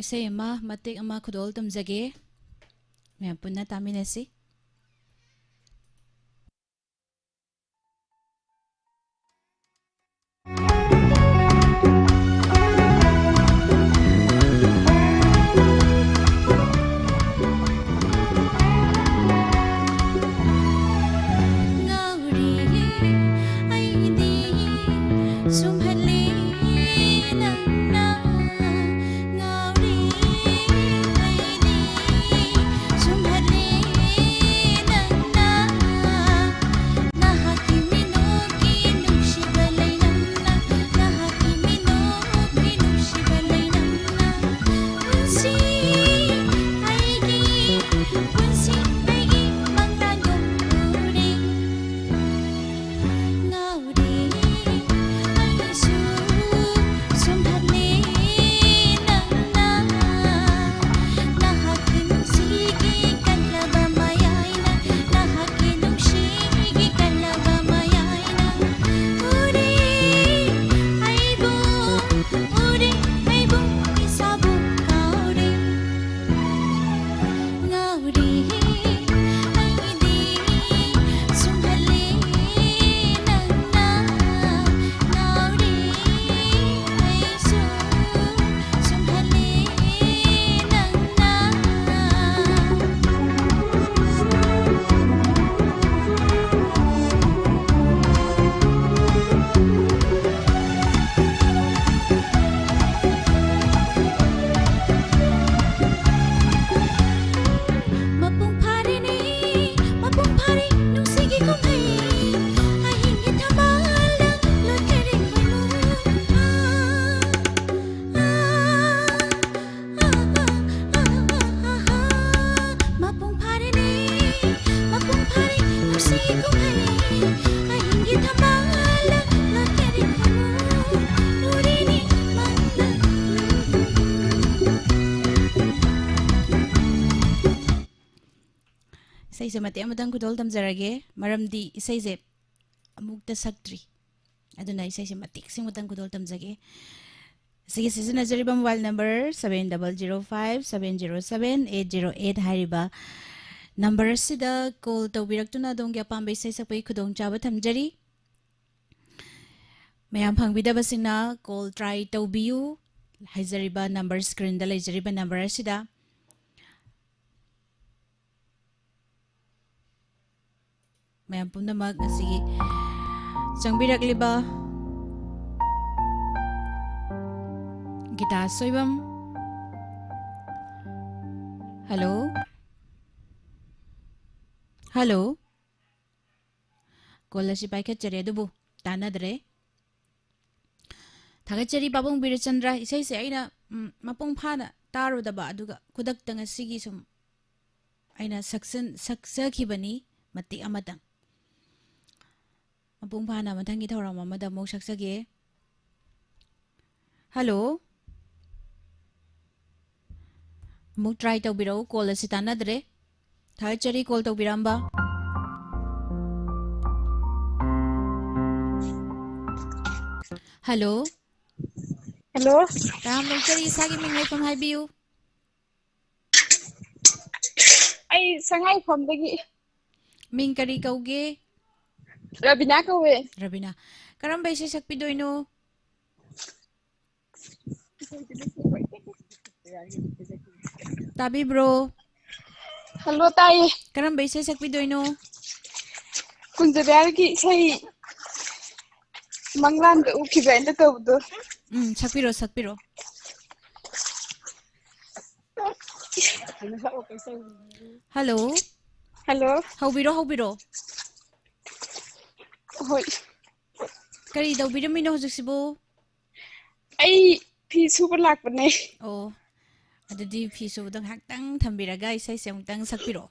ꯏꯁꯩ ꯑꯃ, ꯃꯇꯦꯛ ꯑꯃ ꯈꯨꯗꯣꯜ ꯇꯝꯖꯒꯦ꯫ ꯃꯌꯥꯝ ꯄꯨꯟꯅ ꯇꯥꯃꯤꯟꯅꯁꯤ꯫ ꯉꯥꯎꯔꯦ ꯑꯩꯗꯤ ꯁꯨꯝꯍꯠꯂꯦ ꯅꯪꯅ꯫ ꯉꯥꯎꯔꯦ ꯑꯩꯗꯤ ꯁꯨꯝꯍꯠꯂꯦ ꯅꯪꯅ꯫ ꯅꯍꯥꯛꯀꯤ ꯃꯤꯅꯣꯛꯀꯤ ꯅꯨꯡꯁꯤꯕ ꯂꯩꯅꯝꯅ, ꯅꯍꯥꯛꯀꯤ ꯃꯤꯅꯣꯛꯀꯤ ꯅꯨꯡꯁꯤꯕ ꯂꯩꯅꯝꯅ꯫ ꯄꯨꯟꯁꯤ ꯑꯩꯒꯤ, ꯄꯨꯟꯁꯤ ꯑꯩꯒꯤ ꯃꯪꯂꯥꯟꯒꯨꯝ ꯎꯔꯦ꯫ ꯉꯥꯎꯔꯦ ꯑꯩꯁꯨ ꯁꯨꯝꯍꯠꯂꯦ ꯅꯪꯅ꯫ ꯅꯍꯥꯛꯀꯤ ꯅꯨꯡꯁꯤꯒꯤ ꯀꯜꯂꯕ ꯃꯌꯥꯏꯅ, ꯅꯍꯥꯛꯀꯤ ꯅꯨꯡꯁꯤꯒꯤ ꯀꯜꯂꯕ ꯃꯌꯥꯏꯅ꯫ ꯎꯔꯦ ꯑꯩꯕꯨ, ꯎꯔꯦ ꯑꯩꯕꯨ ꯏꯁꯥꯕꯨ ꯀꯥꯎꯔꯦ꯫ ꯉꯥꯎꯔꯦ ꯑꯩꯗꯤ ꯁꯨꯝꯍꯠꯂꯦ ꯅꯪꯅ꯫ ꯉꯥꯎꯔꯦ ꯑꯩꯁꯨ ꯁꯨꯝꯍꯠꯂꯦ ꯅꯪꯅ꯫ ꯃꯄꯨꯡ ꯐꯥꯔꯦꯅꯦ, ꯃꯄꯨꯡ ꯐꯥꯔꯦ ꯅꯨꯡꯁꯤꯒꯤ ꯀꯨꯝꯍꯩ꯫ ꯑꯍꯤꯡꯒꯤ ꯊꯝꯕꯥꯜꯗ ꯂꯣꯏꯈꯔꯦ ꯈꯣꯏꯃꯨ꯫ ꯑꯥ, ꯑꯥ, ꯑꯥ, ꯑꯥ, ꯑꯥ, ꯑꯥ, ꯑꯥ꯫ ꯃꯄꯨꯡ ꯐꯥꯔꯦꯅꯦ, ꯃꯄꯨꯡ ꯐꯥꯔꯦ ꯅꯨꯡꯁꯤꯒꯤ ꯀꯨꯝꯍꯩ꯫ ꯑꯍꯤꯡꯒꯤ ꯊꯝꯕꯥꯜꯗ ꯂꯣꯏꯈꯔꯦ ꯈꯣꯏꯃꯨ꯫ ꯎꯔꯦꯅꯦ ꯃꯪꯗ꯫ ꯏꯁꯩꯁꯦ ꯃꯇꯦꯛ ꯑꯃꯇꯪ ꯈꯨꯗꯣꯜ ꯇꯝꯖꯔꯒꯦ, ꯃꯔꯝꯗꯤ ꯏꯁꯩꯁꯦ ꯑꯃꯨꯛꯇ ꯁꯛꯇ꯭ꯔꯤ, ꯑꯗꯨꯅ ꯏꯁꯩꯁꯦ ꯃꯇꯦꯛꯁꯤꯃꯇꯪ ꯈꯨꯗꯣꯜ ꯇꯝꯖꯒꯦ꯫ ꯁꯤꯒꯤ ꯁꯤꯖꯤꯟꯅꯖꯔꯤꯕ mobile number seven double zero five seven zero seven eight zero eight ꯍꯥꯏꯔꯤꯕ number ꯑꯁꯤꯗ call ꯇꯧꯕꯤꯔꯛꯇꯨꯅ ꯑꯗꯣꯝꯒꯤ ꯑꯄꯥꯝꯕ ꯏꯁꯩ ꯁꯛꯄꯒꯤ ꯈꯨꯗꯣꯡꯆꯥꯕ ꯊꯝꯖꯔꯤ꯫ ꯃꯌꯥꯝ ꯐꯪꯕꯤꯗꯕꯁꯤꯡꯅ call try ꯇꯧꯕꯤꯌꯨ꯫ ꯍꯥꯏꯖꯔꯤꯕ number, screenꯗ ꯂꯩꯖꯔꯤꯕ number ꯑꯁꯤꯗ꯫ ꯃꯌꯥꯝ ꯄꯨꯝꯅꯃꯛ ꯉꯁꯤꯒꯤ ꯆꯪꯕꯤꯔꯛꯂꯤꯕ ꯒꯤꯇꯥ ꯁꯣꯏꯕꯝ꯫ Hello? Hello? Call ꯑꯁꯤ ꯄꯥꯏꯈꯠꯆꯔꯦ, ꯑꯗꯨꯕꯨ ꯇꯥꯟꯅꯗ꯭ꯔꯦ꯫ ꯊꯥꯒꯠꯆꯔꯤ ꯄꯥꯕꯨꯡ ꯕꯤꯔꯆꯟꯗ꯭ꯔ꯫ ꯏꯁꯩꯁꯦ ꯑꯩꯅ, ꯎꯝ, ꯃꯄꯨꯡ ꯐꯥꯅ ꯇꯥꯔꯨꯗꯕ, ꯑꯗꯨꯒ ꯈꯨꯗꯛꯇ ꯉꯁꯤꯒꯤ ꯁꯨꯝ ꯑꯩꯅ ꯁꯛꯆꯟ-, ꯁꯛꯆꯈꯤꯕꯅꯤ ꯃꯇꯦꯛ ꯑꯃꯇꯪ꯫ ꯃꯄꯨꯡ ꯐꯥꯅ ꯃꯊꯪꯒꯤ ꯊꯧꯔꯝ ꯑꯃꯗ ꯑꯃꯨꯛ ꯁꯛꯆꯒꯦ꯫ Hello? ꯑꯃꯨꯛ try ꯇꯧꯕꯤꯔꯛꯎ, call ꯑꯁꯤ ꯇꯥꯟꯅꯗ꯭ꯔꯦ꯫ ꯊꯥꯒꯠꯆꯔꯤ call ꯇꯧꯕꯤꯔꯝꯕ꯫ Hello? Hello? ꯇꯥꯔꯝ ꯂꯧꯆꯔꯤ, ꯏꯁꯥꯒꯤ ꯃꯤꯡ ꯂꯩꯐꯝ ꯍꯥꯏꯕꯤꯌꯨ꯫ ꯑꯩ ꯁꯉꯥꯏꯐꯝꯗꯒꯤ꯫ ꯃꯤꯡ ꯀꯔꯤ ꯀꯧꯒꯦ? ꯔꯕꯤꯅꯥ ꯀꯧꯋꯦ꯫ ꯔꯕꯤꯅꯥ, ꯀꯔꯝꯕ ꯏꯁꯩ ꯁꯛꯄꯤꯗꯣꯏꯅꯣ? ꯇꯥꯕꯤꯕ꯭ꯔꯣ? Hello, ꯇꯥꯏꯌꯦ꯫ ꯀꯔꯝꯕ ꯏꯁꯩ ꯁꯛꯄꯤꯗꯣꯏꯅꯣ? ꯀꯨꯟꯖꯕꯤꯍꯥꯔꯒꯤ ꯏꯁꯩ ꯃꯪꯂꯥꯟꯗ ꯎꯈꯤꯕ ꯑꯩꯅ ꯇꯧꯕꯗꯣ꯫ ꯎꯝ, ꯁꯛꯄꯤꯔꯣ, ꯁꯛꯄꯤꯔꯣ꯫ Hello? Hello? ꯍꯧꯕꯤꯔꯣ, ꯍꯧꯕꯤꯔꯣ꯫ ꯍꯣꯏ꯫ ꯀꯔꯤ ꯇꯧꯕꯤꯔꯝꯃꯤꯅꯣ ꯍꯧꯖꯤꯛꯁꯤꯕꯨ? ꯑꯩ ꯐꯤ ꯁꯨꯕ ꯂꯥꯛꯄꯅꯦ꯫ ꯑꯣ, ꯑꯗꯨꯗꯤ ꯐꯤ ꯁꯨꯕꯗꯣ ꯉꯥꯏꯍꯥꯛꯇꯪ ꯊꯝꯕꯤꯔꯒ ꯏꯁꯩꯁꯦ ꯑꯃꯨꯛꯇꯪ ꯁꯛꯄꯤꯔꯛꯑꯣ꯫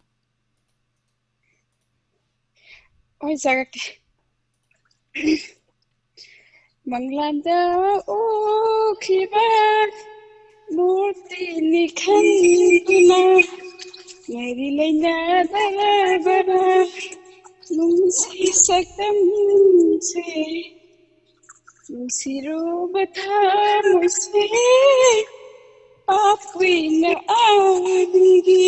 ꯍꯣꯏ, ꯁꯛꯂꯛꯀꯦ꯫ ꯃꯪꯂꯥꯟꯗ ꯎꯈꯤꯕ ꯃꯨꯔꯇꯤꯅꯤ ꯈꯟꯗꯨꯅ ꯉꯥꯏꯔꯤ ꯂꯩꯅꯗꯔꯕ ꯅꯨꯡꯁꯤ ꯁꯛꯇꯝꯁꯦ꯫ ꯅꯨꯡꯁꯤꯔꯨꯕ ꯊꯃꯣꯏꯁꯦ, ꯄꯥꯞ ꯀꯨꯏꯅ ꯑꯅꯤꯒꯤ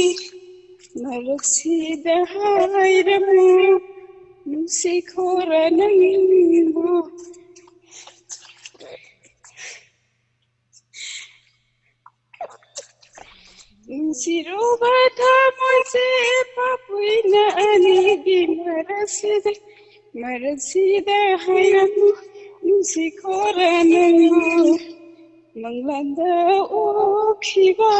ꯃꯔꯛꯁꯤꯗ ꯍꯥꯏꯔꯝꯃꯨ, ꯅꯨꯡꯁꯤ ꯈꯣꯔ ꯅꯪꯕꯨ꯫ ꯅꯨꯡꯁꯤꯔꯨꯕ ꯊꯃꯣꯏꯁꯦ, ꯄꯥꯞ ꯀꯨꯏꯅ ꯑꯅꯤꯒꯤ ꯃꯔꯛꯁꯤꯗ, ꯃꯔꯛꯁꯤꯗ ꯍꯥꯏꯔꯝꯃꯨ, ꯅꯨꯡꯁꯤ ꯈꯣꯔ ꯅꯪꯕꯨ꯫ ꯃꯪꯂꯥꯟꯗ ꯎꯈꯤꯕ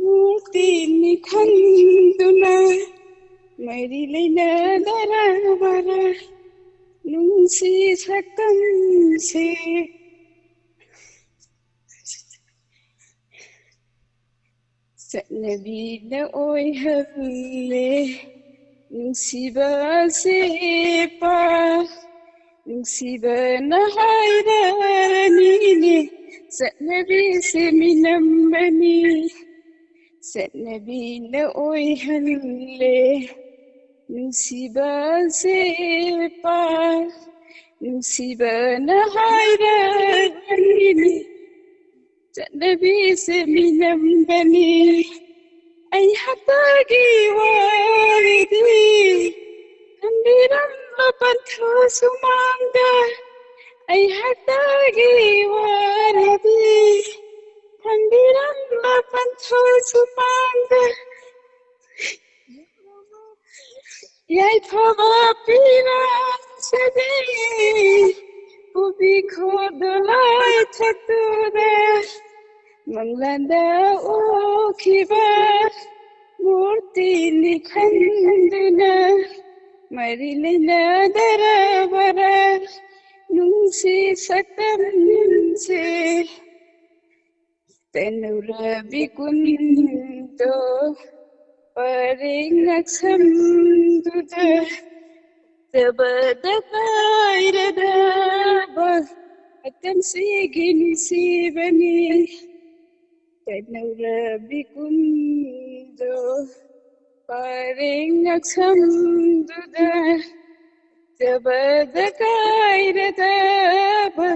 ꯃꯨꯔꯇꯤꯅꯤ ꯈꯟꯗꯨꯅ, ꯃꯔꯤ ꯂꯩꯅꯗꯔꯕꯔꯥ ꯅꯨꯡꯁꯤ ꯁꯛꯇꯝꯁꯦ꯫ ꯆꯠꯅꯕꯤꯅ ꯑꯣꯏꯍꯜꯂꯦ ꯅꯨꯡꯁꯤꯕꯁꯦ ꯄꯥ-, ꯅꯨꯡꯁꯤꯕꯅ ꯍꯥꯏꯔꯅꯤꯅꯦ, ꯆꯠꯅꯕꯤꯁꯦ ꯃꯤꯅꯝꯕꯅꯤ꯫ ꯆꯠꯅꯕꯤꯅ ꯑꯣꯏꯍꯜꯂꯦ ꯅꯨꯡꯁꯤꯕꯁꯦ ꯄꯥ-, ꯅꯨꯡꯁꯤꯕꯅ ꯍꯥꯏꯔꯅꯤꯅꯦ, ꯆꯠꯅꯕꯤꯁꯦ ꯃꯤꯅꯝꯕꯅꯤ꯫ ꯑꯩꯍꯥꯛꯇꯒꯤ ꯋꯥꯔꯤꯗꯤ ꯊꯝꯕꯤꯔꯝꯕ ꯄꯟꯊꯨ ꯁꯨꯃꯥꯡꯗ, ꯑꯩꯍꯥꯛꯇꯒꯤ ꯋꯥꯔꯤꯗꯤ ꯊꯝꯕꯤꯔꯝꯕ ꯄꯟꯊꯨ ꯁꯨꯃꯥꯡꯗ꯫ ꯌꯥꯏꯐꯕ ꯄꯤꯔꯛꯁꯅꯤ ꯄꯨꯕꯤ ꯈꯣꯗꯣꯂꯥꯏ ꯊꯛꯇꯨꯗ, ꯃꯪꯂꯥꯟꯗ ꯎꯈꯤꯕ ꯃꯨꯔꯇꯤꯅꯤ ꯈꯟꯗꯨꯅ, ꯃꯔꯤ ꯂꯩꯅꯗꯔꯕꯔꯥ ꯅꯨꯡꯁꯤ ꯁꯛꯇꯝꯁꯦ꯫ ꯇꯦꯅꯧꯔꯕꯤ ꯀꯨꯟꯗꯣ ꯄꯔꯦꯡ ꯉꯛꯁꯝꯗꯨꯗ, ꯆꯕꯗ ꯀꯥꯏꯔꯗꯕ ꯃꯇꯝꯁꯤꯒꯤ ꯅꯨꯡꯁꯤꯕꯅꯤ꯫ ꯇꯦꯅꯧꯔꯕꯤ ꯀꯨꯟꯗꯣ ꯄꯔꯦꯡ ꯉꯛꯁꯝꯗꯨꯗ, ꯐꯖꯕꯗ ꯀꯥꯏꯔꯗꯕ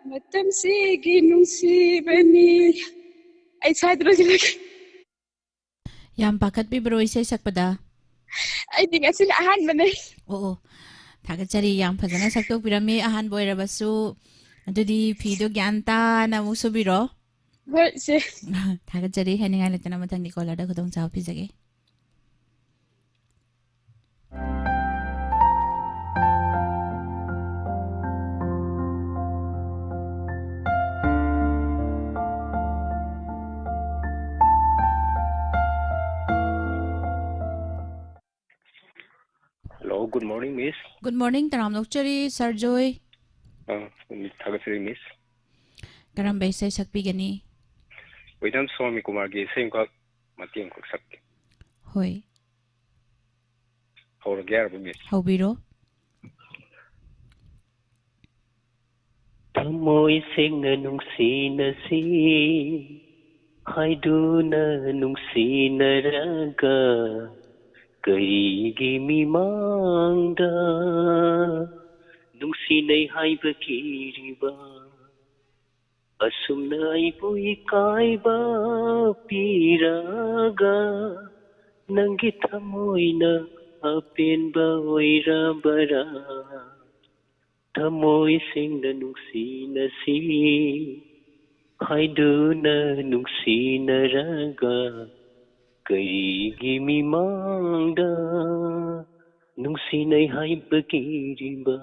ꯃꯇꯝꯁꯤꯒꯤ ꯅꯨꯡꯁꯤꯕꯅꯤ꯫ ꯑꯩ ꯁ꯭ꯋꯥꯏꯗ ꯂꯣꯏꯁꯤꯜꯂꯒꯦ꯫ ꯌꯥꯝ ꯄꯥꯈꯠꯄꯤꯕ꯭ꯔꯣ ꯏꯁꯩ ꯁꯛꯄꯗ? ꯑꯩꯗꯤ ꯉꯁꯤꯅ ꯑꯍꯥꯟꯕꯅꯦ꯫ ꯑꯣ ꯑꯣ, ꯊꯥꯒꯠꯆꯔꯤ, ꯌꯥꯝ ꯐꯖꯅ ꯁꯛꯇꯣꯛꯄꯤꯔꯝꯃꯤ ꯑꯍꯥꯟꯕ ꯑꯣꯏꯔꯕꯁꯨ꯫ ꯑꯗꯨꯗꯤ ꯐꯤꯗꯣ ꯒ꯭ꯌꯥꯟ ꯇꯥꯅ ꯑꯃꯨꯛ ꯁꯨꯕꯤꯔꯣ꯫ ꯍꯣꯏ ꯏꯆꯦ꯫ ꯊꯥꯒꯠꯆꯔꯤ, ꯍꯥꯏꯅꯤꯡꯉꯥꯏ ꯂꯩꯇꯅ ꯃꯊꯪꯒꯤ ꯀꯣꯂꯔꯗ ꯈꯨꯗꯣꯡꯆꯥꯕ ꯄꯤꯖꯒꯦ꯫ Hello, good morning, Miss. Good morning, ꯇꯔꯥꯝꯅ ꯑꯣꯛꯆꯔꯤ ꯁꯥꯔ ꯖꯣꯏ꯫ ꯑ, ꯊꯥꯒꯠꯆꯔꯤ, Miss. ꯀꯔꯝꯕ ꯏꯁꯩ ꯁꯛꯄꯤꯒꯅꯤ? ꯋꯤꯂꯤꯌꯝ ꯁ꯭ꯋꯥꯃꯤ ꯀꯨꯃꯥꯔꯒꯤ ꯏꯁꯩ ꯑꯃꯈꯛ ꯃꯇꯦꯛ ꯑꯃꯈꯛ ꯁꯛꯀꯦ꯫ ꯍꯣꯏ, ꯍꯧꯔꯒꯦ ꯍꯥꯏꯔꯕ, Miss? ꯍꯧꯕꯤꯔꯣ꯫ ꯊꯃꯣꯏ ꯁꯦꯡꯅ ꯅꯨꯡꯁꯤꯅꯁꯤ ꯍꯥꯏꯗꯨꯅ ꯅꯨꯡꯁꯤꯅꯔꯒ ꯀꯔꯤꯒꯤ ꯃꯤꯃꯥꯡꯗ ꯅꯨꯡꯁꯤꯅꯩ ꯍꯥꯏꯕ ꯀꯤꯔꯤꯕ? ꯑꯁꯨꯝꯅ ꯑꯩꯕꯨ ꯏꯀꯥꯏꯕ ꯄꯤꯔꯒ ꯅꯪꯒꯤ ꯊꯃꯣꯏꯅ ꯑꯄꯦꯟꯕ ꯑꯣꯏꯔꯕꯔꯥ? ꯊꯃꯣꯏ ꯁꯦꯡꯅ ꯅꯨꯡꯁꯤꯅꯁꯤ ꯍꯥꯏꯗꯨꯅ ꯅꯨꯡꯁꯤꯅꯔꯒ ꯀꯔꯤꯒꯤ ꯃꯤꯃꯥꯡꯗ ꯅꯨꯡꯁꯤꯅꯩ ꯍꯥꯏꯕ ꯀꯤꯔꯤꯕ?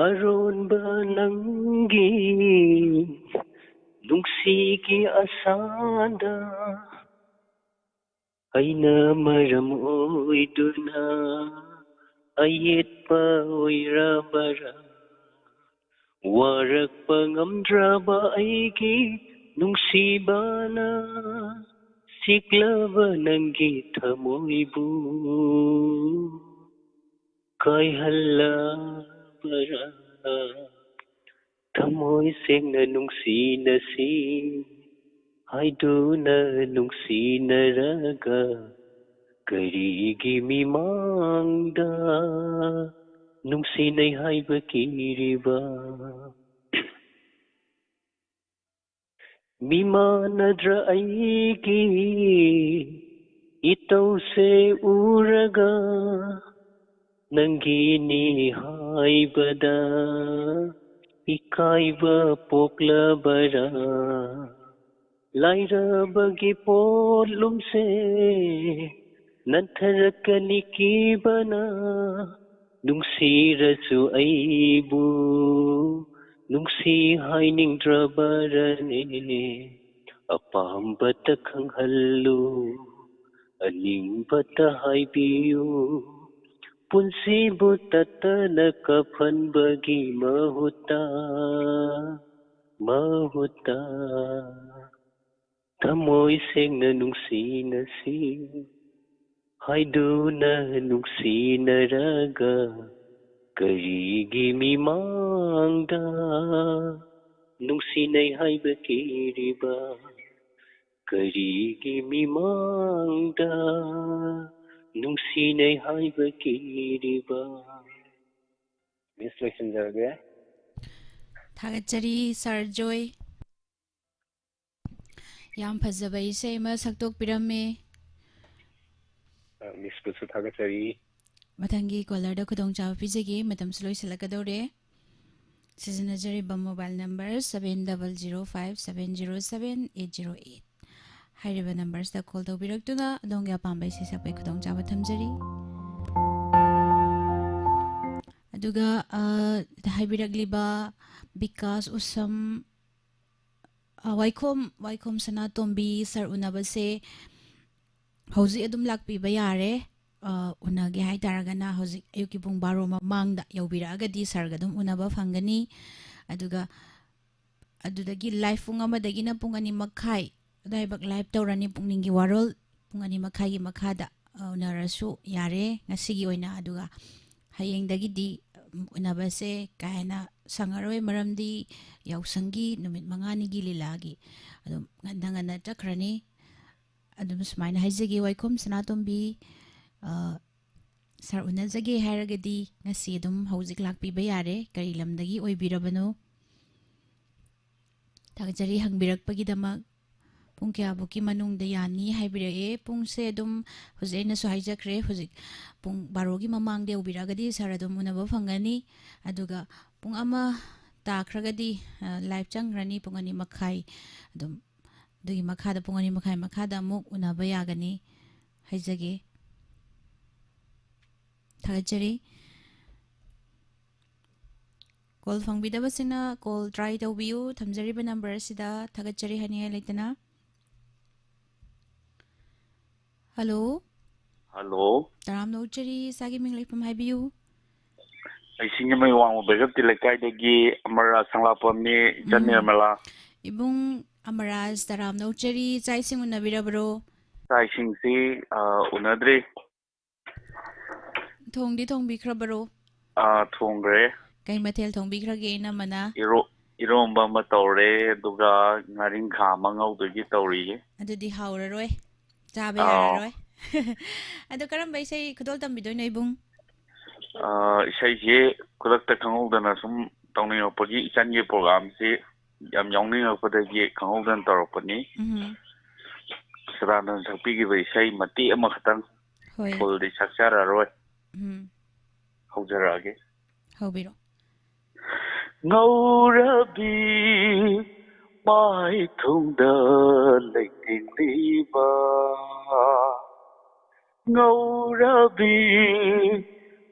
ꯑꯔꯣꯟꯕ ꯅꯪꯒꯤ ꯅꯨꯡꯁꯤꯒꯤ ꯑꯁꯥꯗ ꯑꯩꯅ ꯃꯔꯝ ꯑꯣꯏꯗꯨꯅ ꯑꯌꯦꯠꯄ ꯑꯣꯏꯔꯕꯔꯥ? ꯋꯥꯔꯛꯄ ꯉꯝꯗ꯭ꯔꯕ ꯑꯩꯒꯤ ꯅꯨꯡꯁꯤꯕꯅ ꯁꯤꯛꯂꯕ ꯅꯪꯒꯤ ꯊꯃꯣꯏꯕꯨ ꯀꯥꯏꯍꯜꯂꯕꯔꯥ? ꯊꯃꯣꯏ ꯁꯦꯡꯅ ꯅꯨꯡꯁꯤꯅꯁꯤ ꯍꯥꯏꯗꯨꯅ ꯅꯨꯡꯁꯤꯅꯔꯒ ꯀꯔꯤꯒꯤ ꯃꯤꯃꯥꯡꯗ ꯅꯨꯡꯁꯤꯅꯩ ꯍꯥꯏꯕ ꯀꯤꯔꯤꯕ? ꯃꯤꯃꯥꯟꯅꯗ꯭ꯔ ꯑꯩꯒꯤ ꯏꯇꯧꯁꯦ ꯎꯔꯒ, ꯅꯪꯒꯤꯅꯤ ꯍꯥꯏꯕꯗ ꯏꯀꯥꯏꯕ ꯄꯣꯛꯂꯕꯔꯥ? ꯂꯥꯏꯔꯕꯒꯤ ꯄꯣꯠꯂꯨꯝꯁꯦ ꯅꯟꯊꯔꯛꯀꯅꯤ ꯀꯤꯕꯅ, ꯅꯨꯡꯁꯤꯔꯁꯨ ꯑꯩꯕꯨ ꯅꯨꯡꯁꯤ ꯍꯥꯏꯅꯤꯡꯗ꯭ꯔꯕꯔꯅꯦ? ꯑꯄꯥꯝꯕꯇ ꯈꯪꯍꯜꯂꯨ, ꯑꯅꯤꯡꯕꯇ ꯍꯥꯏꯕꯤꯌꯨ, ꯄꯨꯟꯁꯤꯕꯨ ꯇꯠꯇꯅ ꯀꯥꯞꯍꯟꯕꯒꯤ ꯃꯍꯨꯠꯇ, ꯃꯍꯨꯠꯇ ꯊꯃꯣꯏ ꯁꯦꯡꯅ ꯅꯨꯡꯁꯤꯅꯁꯤ ꯍꯥꯏꯗꯨꯅ ꯅꯨꯡꯁꯤꯅꯔꯒ, ꯀꯔꯤꯒꯤ ꯃꯤꯃꯥꯡꯗ ꯅꯨꯡꯁꯤꯅꯩ ꯍꯥꯏꯕ ꯀꯤꯔꯤꯕ? ꯀꯔꯤꯒꯤ ꯃꯤꯃꯥꯡꯗ ꯅꯨꯡꯁꯤꯅꯩ ꯍꯥꯏꯕ ꯀꯤꯔꯤꯕ? ꯃꯤꯁ, ꯂꯣꯏꯁꯤꯟꯖꯔꯒꯦ꯫ ꯊꯥꯒꯠꯆꯔꯤ ꯁꯥꯔ ꯖꯣꯏ, ꯌꯥꯝ ꯐꯖꯕ ꯏꯁꯩ ꯑꯃ ꯁꯛꯇꯣꯛꯄꯤꯔꯝꯃꯦ꯫ ꯑ, ꯃꯤꯁꯄꯨꯁꯨ ꯊꯥꯒꯠꯆꯔꯤ꯫ ꯃꯊꯪꯒꯤ ꯀꯣꯂꯔꯗ ꯈꯨꯗꯣꯡꯆꯥꯕ ꯄꯤꯖꯒꯦ, ꯃꯇꯝꯁꯨ ꯂꯣꯏꯁꯤꯜꯂꯛꯀꯗꯧꯔꯦ꯫ ꯁꯤꯖꯤꯟꯅꯖꯔꯤꯕ mobile number seven double zero five seven zero seven eight zero eight꯫ ꯍꯥꯏꯔꯤꯕ ꯅꯝꯕꯔꯁꯤꯗ ꯀꯣꯜ ꯇꯧꯕꯤꯔꯛꯇꯨꯅ ꯑꯗꯣꯝꯒꯤ ꯑꯄꯥꯝꯕ ꯏꯁꯩ ꯁꯛꯄꯒꯤ ꯈꯨꯗꯣꯡꯆꯥꯕ ꯊꯝꯖꯔꯤ꯫ ꯑꯗꯨꯒ, ꯑ, ꯍꯥꯏꯕꯤꯔꯛꯂꯤꯕ ꯕꯤꯀꯥꯁ ꯎꯁꯝ, ꯑ, ꯋꯥꯏꯈꯣꯝ, ꯋꯥꯏꯈꯣꯝ ꯁꯅꯥꯇꯣꯝꯕꯤ ꯁꯥꯔ ꯎꯅꯕꯁꯦ ꯍꯧꯖꯤꯛ ꯑꯗꯨꯝ ꯂꯥꯛꯄꯤꯕ ꯌꯥꯔꯦ꯫ ꯑ, ꯎꯅꯒꯦ ꯍꯥꯏꯇꯥꯔꯒꯅ ꯍꯧꯖꯤꯛ ꯑꯌꯨꯛꯀꯤ ꯄꯨꯡ ꯕꯥꯔꯣ ꯃꯃꯥꯡꯗ ꯌꯧꯕꯤꯔꯛꯑꯒꯗꯤ ꯁꯥꯔꯒ ꯑꯗꯨꯝ ꯎꯅꯕ ꯐꯪꯒꯅꯤ꯫ ꯑꯗꯨꯒ ꯑꯗꯨꯗꯒꯤ ꯂꯥꯏꯐ ꯄꯨꯡ ꯑꯃꯗꯒꯤꯅ ꯄꯨꯡ ꯑꯅꯤ ꯃꯈꯥꯏ ꯑꯗꯨꯋꯥꯏꯐꯥꯎ ꯂꯥꯏꯐ ꯇꯧꯔꯅꯤ, ꯄꯨꯛꯅꯤꯡꯒꯤ ꯋꯥꯔꯣꯜ ꯄꯨꯡ ꯑꯅꯤ ꯃꯈꯥꯏꯒꯤ ꯃꯈꯥꯗ, ꯑ, ꯎꯅꯔꯁꯨ ꯌꯥꯔꯦ ꯉꯁꯤꯒꯤ ꯑꯣꯏꯅ꯫ ꯑꯗꯨꯒ ꯍꯌꯦꯡꯗꯒꯤꯗꯤ, ꯎꯝ, ꯎꯅꯕꯁꯦ ꯀꯥ ꯍꯦꯟꯅ ꯁꯪꯉꯔꯣꯏ, ꯃꯔꯝꯗꯤ ꯌꯥꯎꯁꯪꯒꯤ ꯅꯨꯃꯤꯠ ꯃꯉꯥꯅꯤꯒꯤ ꯂꯤꯂꯥꯒꯤ ꯑꯗꯨꯝ ꯉꯟꯅ ꯉꯟꯅ ꯆꯠꯈ꯭ꯔꯅꯤ꯫ ꯑꯗꯨꯝ ꯁꯨꯃꯥꯏꯅ ꯍꯥꯏꯖꯒꯦ, ꯋꯥꯏꯈꯣꯝ ꯁꯅꯥꯇꯣꯝꯕꯤ, ꯑ, ꯁꯥꯔ ꯎꯅꯖꯒꯦ ꯍꯥꯏꯔꯒꯗꯤ ꯉꯁꯤ ꯑꯗꯨꯝ ꯍꯧꯖꯤꯛ ꯂꯥꯛꯄꯤꯕ ꯌꯥꯔꯦ꯫ ꯀꯔꯤ ꯂꯝꯗꯒꯤ ꯑꯣꯏꯕꯤꯔꯕꯅꯣ? ꯊꯥꯒꯠꯆꯔꯤ ꯍꯪꯕꯤꯔꯛꯄꯒꯤꯗꯃꯛ꯫ ꯄꯨꯡ ꯀꯌꯥꯕꯨꯛꯀꯤ ꯃꯅꯨꯡꯗ ꯌꯥꯅꯤ ꯍꯥꯏꯕꯤꯔꯛꯑꯦ꯫ ꯄꯨꯡꯁꯦ ꯑꯗꯨꯝ ꯍꯧꯖꯤꯛ ꯑꯩꯅꯁꯨ ꯍꯥꯏꯖꯈ꯭ꯔꯦ, ꯍꯧꯖꯤꯛ ꯄꯨꯡ ꯕꯥꯔꯣꯒꯤ ꯃꯃꯥꯡꯗ ꯌꯧꯕꯤꯔꯛꯑꯒꯗꯤ ꯁꯥꯔ ꯑꯗꯨꯝ ꯎꯅꯕ ꯐꯪꯒꯅꯤ꯫ ꯑꯗꯨꯒ ꯄꯨꯡ ꯑꯃ ꯇꯥꯈ꯭ꯔꯒꯗꯤ, ꯑ, ꯂꯥꯏꯚ ꯆꯪꯈ꯭ꯔꯅꯤ꯫ ꯄꯨꯡ ꯑꯅꯤ ꯃꯈꯥꯏ ꯑꯗꯨꯝ, ꯑꯗꯨꯒꯤ ꯃꯈꯥꯗ, ꯄꯨꯡ ꯑꯅꯤ ꯃꯈꯥꯏ ꯃꯈꯥꯗ ꯑꯃꯨꯛ ꯎꯅꯕ ꯌꯥꯒꯅꯤ ꯍꯥꯏꯖꯒꯦ꯫ ꯊꯥꯒꯠꯆꯔꯤ꯫ ꯀꯣꯜ ꯐꯪꯕꯤꯗꯕꯁꯤꯡꯅ ꯀꯣꯜ ꯇ꯭ꯔꯥꯏ ꯇꯧꯕꯤꯌꯨ꯫ ꯊꯝꯖꯔꯤꯕ ꯅꯝꯕꯔ ꯑꯁꯤꯗ ꯊꯥꯒꯠꯆꯔꯤ ꯍꯥꯏꯅꯤꯡꯉꯥꯏ ꯂꯩꯇꯅ꯫ ꯍꯜꯂꯣ꯫ ꯍꯜꯂꯣ꯫ ꯇꯔꯥꯝꯅ ꯑꯣꯛꯆꯔꯤ, ꯏꯁꯥꯒꯤ ꯃꯤꯡ ꯂꯩꯐꯝ ꯍꯥꯏꯕꯤꯌꯨ꯫ ꯑꯩ ꯁꯤꯡꯖꯃꯩ ꯋꯥꯡꯃ ꯕꯩꯔꯞꯇꯤ ꯂꯩꯀꯥꯏꯗꯒꯤ ꯑꯃꯔ ꯁꯪꯂꯥꯄꯝꯅꯤ, ꯏꯆꯟ ꯎꯝ꯫ ꯅꯤꯔꯃꯂꯥ꯫ ꯏꯕꯨꯡ ꯑꯃꯔꯥꯖ, ꯇꯔꯥꯝꯅ ꯑꯣꯛꯆꯔꯤ, ꯆꯥꯛ ꯏꯁꯤꯡ ꯎꯅꯕꯤꯔꯕ꯭ꯔꯣ? ꯆꯥꯛ ꯏꯁꯤꯡꯁꯤ, ꯑ, ꯎꯅꯗ꯭ꯔꯤ꯫ ꯊꯣꯡꯗꯤ ꯊꯣꯡꯕꯤꯈ꯭ꯔꯕꯔꯣ? ꯑ, ꯊꯣꯡꯈ꯭ꯔꯦ꯫ ꯀꯩ ꯃꯊꯦꯜ ꯊꯣꯡꯕꯤꯈ꯭ꯔꯒꯦ ꯏꯅꯝꯃꯅ? ꯏꯔꯣ-, ꯏꯔꯣꯝꯕ ꯑꯃ ꯇꯧꯔꯦ, ꯑꯗꯨꯒ ꯉꯥꯔꯤꯡꯈꯥ ꯑꯃ ꯉꯧꯗꯣꯏꯒꯤ ꯇꯧꯔꯤꯌꯦ꯫ ꯑꯗꯨꯗꯤ ꯍꯥꯎꯔꯔꯣꯏ, ꯆꯥꯕ ꯑꯥꯎ꯫ ꯌꯥꯔꯔꯣꯏ꯫ ꯑꯗꯣ ꯀꯔꯝꯕ ꯏꯁꯩ ꯈꯨꯗꯣꯜ ꯇꯝꯕꯤꯗꯣꯏꯅꯣ ꯏꯕꯨꯡ? ꯑ, ꯏꯁꯩꯁꯤ ꯈꯨꯗꯛꯇ ꯈꯪꯍꯧꯗꯅ ꯁꯨꯝ ꯇꯧꯅꯤꯡꯉꯛꯄꯒꯤ, ꯏꯆꯟꯒꯤ ꯄ꯭ꯔꯣꯒꯥꯝꯁꯤ ꯌꯥꯝ ꯌꯥꯎꯅꯤꯡꯉꯛꯄꯗꯒꯤ ꯈꯪꯍꯧꯗꯅ ꯇꯧꯔꯛꯄꯅꯤ꯫ ꯎꯝ꯫ ꯁꯗꯥꯅꯟꯗ ꯁꯛꯄꯤꯈꯤꯕ ꯏꯁꯩ ꯃꯇꯦꯛ ꯑꯃꯈꯛꯇꯪ, ꯍꯣꯏ꯫ ꯐꯨꯜꯗꯤ ꯁꯛꯆꯔꯔꯣꯏ꯫ ꯎꯝ꯫ ꯍꯧꯖꯔꯛꯑꯒꯦ꯫ ꯍꯧꯕꯤꯔꯣ꯫ ꯉꯧꯔꯕꯤ ꯃꯥꯏꯊꯣꯡꯗ ꯂꯩꯇꯦꯡꯂꯤꯕ, ꯉꯧꯔꯕꯤ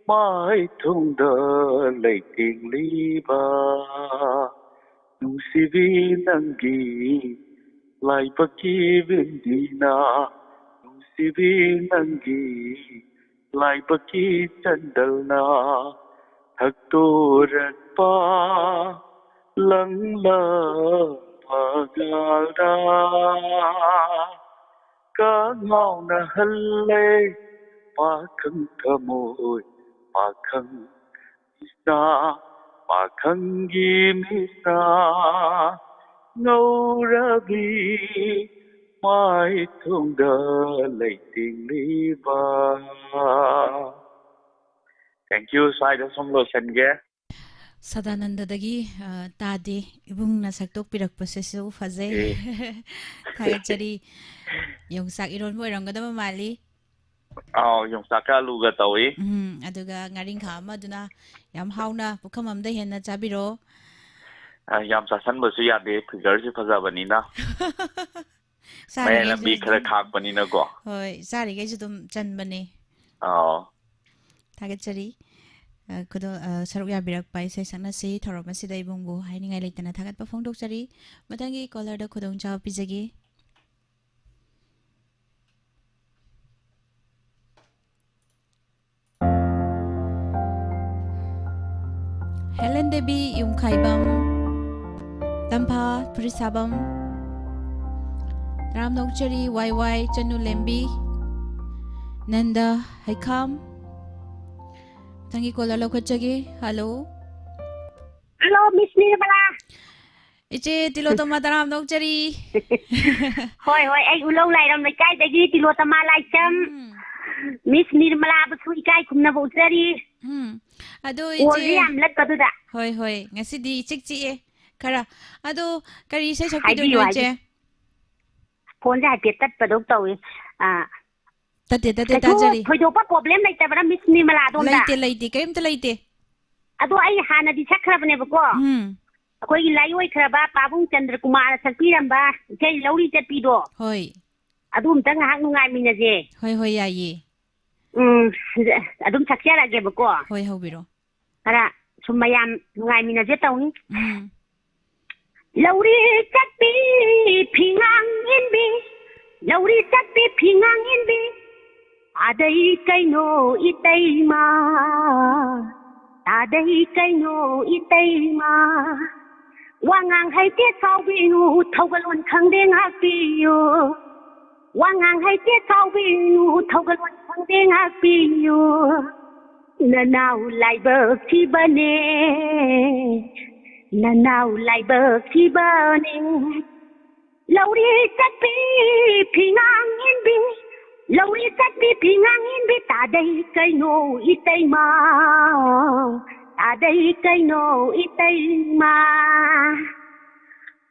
ꯃꯥꯏꯊꯣꯡꯗ ꯂꯩꯇꯦꯡꯂꯤꯕ, ꯅꯨꯡꯁꯤꯕꯤ ꯅꯪꯒꯤ ꯂꯥꯏꯕꯛꯀꯤ ꯕꯤꯟꯗꯤꯅ, ꯅꯨꯡꯁꯤꯕꯤ ꯅꯪꯒꯤ ꯂꯥꯏꯕꯛꯀꯤ ꯆꯟꯗꯜꯅ ꯊꯛꯇꯣꯔꯛꯄ ꯂꯪꯂꯥ ꯃꯉꯥꯜꯗ ꯀꯉꯥꯎꯅꯍꯜꯂꯦ ꯄꯥꯈꯪ ꯊꯃꯣꯏ, ꯄꯥꯈꯪ ꯃꯤꯁꯅꯥ, ꯄꯥꯈꯪꯒꯤ ꯃꯤꯁꯅꯥ ꯉꯧꯔꯕꯤ ꯃꯥꯏꯊꯣꯡꯗ ꯂꯩꯇꯦꯡꯂꯤꯕ꯫ Thank you, ꯁ꯭ꯋꯥꯏꯗ ꯁꯨꯝ ꯂꯣꯏꯁꯟꯒꯦ꯫ ꯁꯗꯥꯅꯟꯗꯗꯒꯤ, ꯑ, ꯇꯥꯗꯦ꯫ ꯏꯕꯨꯡꯅ ꯁꯛꯇꯣꯛꯄꯤꯔꯛꯄꯁꯤꯁꯨ ꯐꯖꯩ꯫ ꯑꯦ꯫ ꯊꯥꯒꯠꯆꯔꯤ꯫ ꯌꯣꯡꯆꯥꯛ ꯏꯔꯣꯟꯕ ꯑꯣꯏꯔꯝꯒꯗꯕ ꯃꯥꯜꯂꯤ꯫ ꯑꯥꯎ, ꯌꯣꯡꯆꯥꯛꯀ ꯑꯂꯨꯒ ꯇꯧꯏ꯫ ꯎꯝ, ꯑꯗꯨꯒ ꯉꯥꯔꯤꯡꯈꯥ ꯑꯃꯗꯨꯅ ꯌꯥꯝ ꯍꯥꯎꯅ ꯄꯨꯈꯝ ꯑꯃꯗ ꯍꯦꯟꯅ ꯆꯥꯕꯤꯔꯣ꯫ ꯑ, ꯌꯥꯝ ꯆꯥꯁꯟꯕꯁꯨ ꯌꯥꯗꯦ, figureꯁꯤ ꯐꯖꯕꯅꯤꯅ꯫ ꯆꯥꯔꯤꯉꯩꯁꯨ ꯃꯌꯥꯏ ꯂꯝꯕꯤ ꯈꯔ ꯑꯗꯨꯝ ꯈꯥꯛꯄꯅꯤꯅꯀꯣ꯫ ꯍꯣꯏ, ꯆꯥꯔꯤꯉꯩꯁꯨ ꯑꯗꯨꯝ ꯆꯟꯕꯅꯦ꯫ ꯑꯥꯎ꯫ ꯊꯥꯒꯠꯆꯔꯤ꯫ ꯑ, ꯈꯨꯗꯣ-, ꯑ, ꯁꯔꯨꯛ ꯌꯥꯕꯤꯔꯛꯄ ꯏꯁꯩ ꯁꯛꯅꯁꯤ ꯊꯧꯔꯝ ꯑꯁꯤꯗ ꯏꯕꯨꯡꯕꯨ ꯍꯥꯏꯅꯤꯡꯉꯥꯏ ꯂꯩꯇꯅ ꯊꯥꯒꯠꯄ ꯐꯣꯡꯗꯣꯛꯆꯔꯤ꯫ ꯃꯊꯪꯒꯤ callerꯗ ꯈꯨꯗꯣꯡꯆꯥꯕ ꯄꯤꯖꯒꯦ꯫ ꯍꯦꯂꯦꯟ ꯗꯦꯕꯤ ꯌꯨꯝꯈꯥꯏꯕꯝ, ꯇꯝꯐꯥ ꯐꯨꯔꯤꯠꯁꯥꯕꯝ, ꯇꯔꯥꯝꯅ ꯑꯣꯛꯆꯔꯤ ꯋꯥꯏ ꯋꯥꯏ ꯆꯅꯨ ꯂꯦꯝꯕꯤ, ꯅꯟꯗ ꯍꯩꯈꯥꯝ꯫ ꯃꯊꯪꯒꯤ caller ꯂꯧꯈꯠꯆꯒꯦ꯫ Hello꯫ Hello, Miss Nirmala. ꯏꯆꯦ ꯇꯤꯂꯣꯇꯃꯥ, ꯇꯔꯥꯝꯅ ꯑꯣꯛꯆꯔꯤ꯫ ꯍꯣꯏ, ꯍꯣꯏ, ꯑꯩ ꯎꯂꯧ ꯂꯥꯏꯔꯝ ꯂꯩꯀꯥꯏꯗꯒꯤ ꯇꯤꯂꯣꯇꯃꯥ ꯂꯥꯏꯁ꯭ꯔꯝ꯫ ꯎꯝ꯫ Miss ꯅꯤꯔꯃꯂꯥꯕꯨꯁꯨ ꯏꯀꯥꯏ ꯈꯨꯝꯅꯕ ꯎꯠꯆꯔꯤ꯫ ꯎꯝ꯫ ꯑꯗꯣ ꯀꯣꯜꯁꯦ ꯏꯆꯦ ꯌꯥꯝ ꯂꯠꯄꯗꯨꯗ꯫ ꯍꯣꯏ, ꯍꯣꯏ, ꯉꯁꯤꯗꯤ ꯏꯆꯤꯛ ꯆꯤꯛꯑꯦ ꯈꯔ꯫ ꯑꯗꯣ ꯀꯔꯤ ꯏꯁꯩ ꯁꯛꯄꯤꯗꯣꯏꯅꯣ ꯍꯥꯏꯕꯤꯌꯨ, ꯏꯆꯦ? ꯍꯥꯏꯕꯤꯌꯨ꯫ ꯐꯣꯟꯁꯦ ꯍꯥꯏꯐꯦꯠ ꯇꯠꯄꯗꯧ ꯇꯧꯏ꯫ ꯑꯥ, ꯇꯠꯇꯦ, ꯇꯠꯇꯦ, ꯀꯩꯁꯨ ꯇꯥꯖꯔꯤ꯫ ꯊꯣꯏꯗꯣꯛꯄ problem ꯂꯩꯇꯕ꯭ꯔꯥ, Miss ꯅꯤꯔꯃꯂꯥ, ꯑꯗꯣꯝꯗ? ꯂꯩꯇꯦ, ꯂꯩꯇꯦ, ꯀꯔꯤꯝꯇ ꯂꯩꯇꯦ꯫ ꯑꯗꯣ ꯑꯩ ꯍꯥꯟꯅꯗꯤ ꯁꯛꯈ꯭ꯔꯕꯅꯦꯕꯀꯣ꯫ ꯎꯝ꯫ ꯑꯩꯈꯣꯏꯒꯤ ꯂꯥꯏꯑꯣꯏꯈ꯭ꯔꯕ ꯄꯥꯕꯨꯡ ꯆꯟꯗ꯭ꯔꯀꯨꯃꯥꯔꯅ ꯁꯛꯄꯤꯔꯝꯕ ꯏꯁꯩ ꯂꯧꯔꯤ ꯆꯠꯄꯤꯗꯣ꯫ ꯍꯣꯏ꯫ ꯑꯗꯨ ꯑꯝꯇ ꯉꯥꯏꯍꯥꯛ ꯅꯨꯡꯉꯥꯏꯃꯤꯟꯅꯁꯦ꯫ ꯍꯣꯏ, ꯍꯣꯏ, ꯌꯥꯏꯌꯦ꯫ ꯎꯝ, ꯑꯗꯨꯝ ꯁꯛꯆꯔꯛꯑꯒꯦꯕꯀꯣ꯫ ꯍꯣꯏ, ꯍꯧꯕꯤꯔꯣ꯫ ꯈꯔ ꯁꯨꯝ ꯃꯌꯥꯝ ꯅꯨꯡꯉꯥꯏꯃꯤꯟꯅꯁꯦ ꯇꯧꯅꯤ꯫ ꯎꯝ꯫ ꯂꯧꯔꯤ ꯆꯠꯄꯤ ꯐꯤꯉꯥꯡ ꯏꯟꯕꯤ, ꯂꯧꯔꯤ ꯆꯠꯄꯤ ꯐꯤꯉꯥꯡ ꯏꯟꯕꯤ, ꯇꯥꯗꯩ ꯀꯩꯅꯣ ꯏꯇꯩꯃ, ꯇꯥꯗꯩ ꯀꯩꯅꯣ ꯏꯇꯩꯃ꯫ ꯋꯥꯉꯥꯡ ꯍꯩꯇꯦ ꯁꯥꯎꯕꯤꯌꯨ, ꯊꯧꯒꯜꯂꯣꯟ ꯈꯪꯗꯦ ꯉꯥꯛꯄꯤꯌꯨ꯫ ꯋꯥꯉꯥꯡ ꯍꯩꯇꯦ ꯁꯥꯎꯕꯤꯌꯨ, ꯊꯧꯒꯜꯂꯣꯟ ꯈꯪꯗꯦ ꯉꯥꯛꯄꯤꯌꯨ꯫ ꯅꯅꯥꯎ ꯂꯥꯏꯕꯛ ꯊꯤꯕꯅꯦ, ꯅꯅꯥꯎ ꯂꯥꯏꯕꯛ ꯊꯤꯕꯅꯦ꯫ ꯂꯧꯔꯤ ꯆꯠꯄꯤ ꯐꯤꯉꯥꯡ ꯏꯟꯕꯤ, ꯂꯧꯔꯤ ꯆꯠꯄꯤ ꯐꯤꯉꯥꯡ ꯏꯟꯕꯤ, ꯇꯥꯗꯩ ꯀꯩꯅꯣ ꯏꯇꯩꯃ, ꯇꯥꯗꯩ ꯀꯩꯅꯣ ꯏꯇꯩꯃ꯫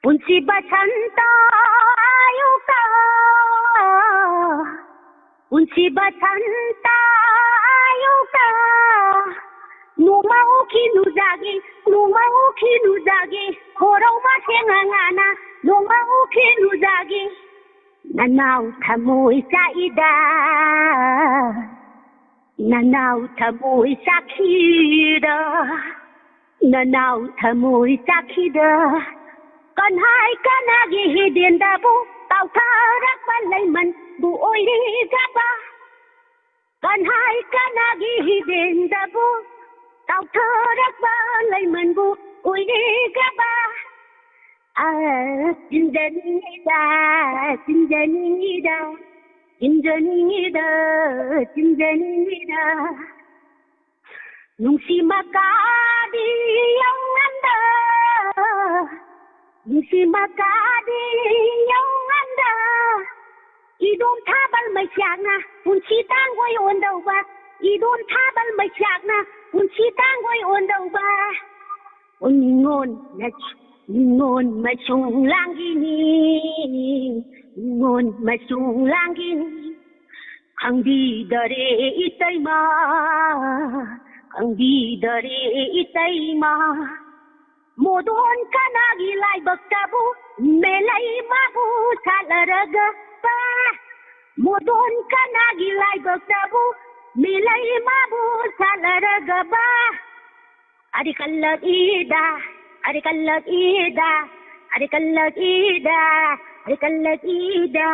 ꯄꯨꯟꯁꯤ ꯕꯁꯟꯇ ꯑꯌꯨꯛꯇ, ꯄꯨꯟꯁꯤ ꯕꯁꯟꯇ ꯑꯌꯨꯛꯇ, ꯅꯣꯡꯃ ꯎꯈꯤ ꯅꯨꯖꯥꯒꯤ, ꯅꯣꯡꯃ ꯎꯈꯤ ꯅꯨꯖꯥꯒꯤ, ꯈꯣꯔꯧ ꯃꯁꯦꯡ ꯑꯉꯥꯅ, ꯅꯣꯡꯃ ꯎꯈꯤ ꯅꯨꯖꯥꯒꯤ, ꯅꯅꯥꯎ ꯊꯃꯣꯏ ꯆꯥꯛꯏꯗ, ꯅꯅꯥꯎ ꯊꯃꯣꯏ ꯆꯥꯛꯈꯤꯗ, ꯅꯅꯥꯎ ꯊꯃꯣꯏ ꯆꯥꯛꯈꯤꯗ꯫ ꯀꯟꯍꯥꯏ ꯀꯅꯥꯒꯤ ꯍꯤꯗꯦꯟꯗꯕꯨ ꯇꯥꯎꯊꯔꯛꯄ ꯂꯩꯃꯟꯕꯨ ꯑꯣꯏꯔꯤꯒꯕ? ꯀꯟꯍꯥꯏ ꯀꯅꯥꯒꯤ ꯍꯤꯗꯦꯟꯗꯕꯨ ꯇꯥꯎꯊꯔꯛꯄ ꯂꯩꯃꯟꯕꯨ ꯑꯣꯏꯔꯤꯒꯕ? ꯑ, ꯆꯤꯟꯖꯅꯤꯡꯉꯤꯗ, ꯆꯤꯟꯖꯅꯤꯡꯉꯤꯗ, ꯆꯤꯟꯖꯅꯤꯡꯉꯤꯗ, ꯆꯤꯟꯖꯅꯤꯡꯉꯤꯗ꯫ ꯅꯨꯡꯁꯤ ꯃꯀꯥꯗꯤ ꯌꯧꯉꯝꯗ, ꯅꯨꯡꯁꯤ ꯃꯀꯥꯗꯤ ꯌꯧꯉꯝꯗ, ꯏꯗꯣꯝ ꯊꯥꯕꯜ ꯃꯩꯁꯥꯛꯅ ꯄꯨꯟꯁꯤ ꯇꯥꯡꯒꯣꯏ ꯑꯣꯟꯗꯧꯕ, ꯏꯗꯣꯝ ꯊꯥꯕꯜ ꯃꯩꯁꯥꯛꯅ ꯄꯨꯟꯁꯤ ꯇꯥꯡꯒꯣꯏ ꯑꯣꯟꯗꯧꯕ꯫ ꯅꯤꯉꯣꯟ ꯅ-, ꯅꯤꯉꯣꯟ ꯃꯁꯨꯡ ꯂꯥꯡꯒꯤꯅꯤ, ꯅꯤꯉꯣꯟ ꯃꯁꯨꯡ ꯂꯥꯡꯒꯤꯅꯤ꯫ ꯈꯪꯕꯤꯗꯔꯦ ꯏꯇꯩꯃ, ꯈꯪꯕꯤꯗꯔꯦ ꯏꯇꯩꯃ꯫ ꯃꯣꯗꯣꯟ ꯀꯅꯥꯒꯤ ꯂꯥꯏꯕꯛꯇꯕꯨ ꯃꯦꯂꯩ ꯃꯥꯕꯨ ꯁꯥꯠꯂꯔꯒ ꯕꯥ? ꯃꯣꯗꯣꯟ ꯀꯅꯥꯒꯤ ꯂꯥꯏꯕꯛꯇꯕꯨ ꯃꯦꯂꯩ ꯃꯥꯕꯨ ꯁꯥꯠꯂꯔꯒ ꯕꯥ? ꯑꯔꯤ ꯀꯜꯂꯛꯏꯗ, ꯑꯔꯤ ꯀꯜꯂꯛꯏꯗ, ꯑꯔꯤ ꯀꯜꯂꯛꯏꯗ, ꯑꯔꯤ ꯀꯜꯂꯛꯏꯗ꯫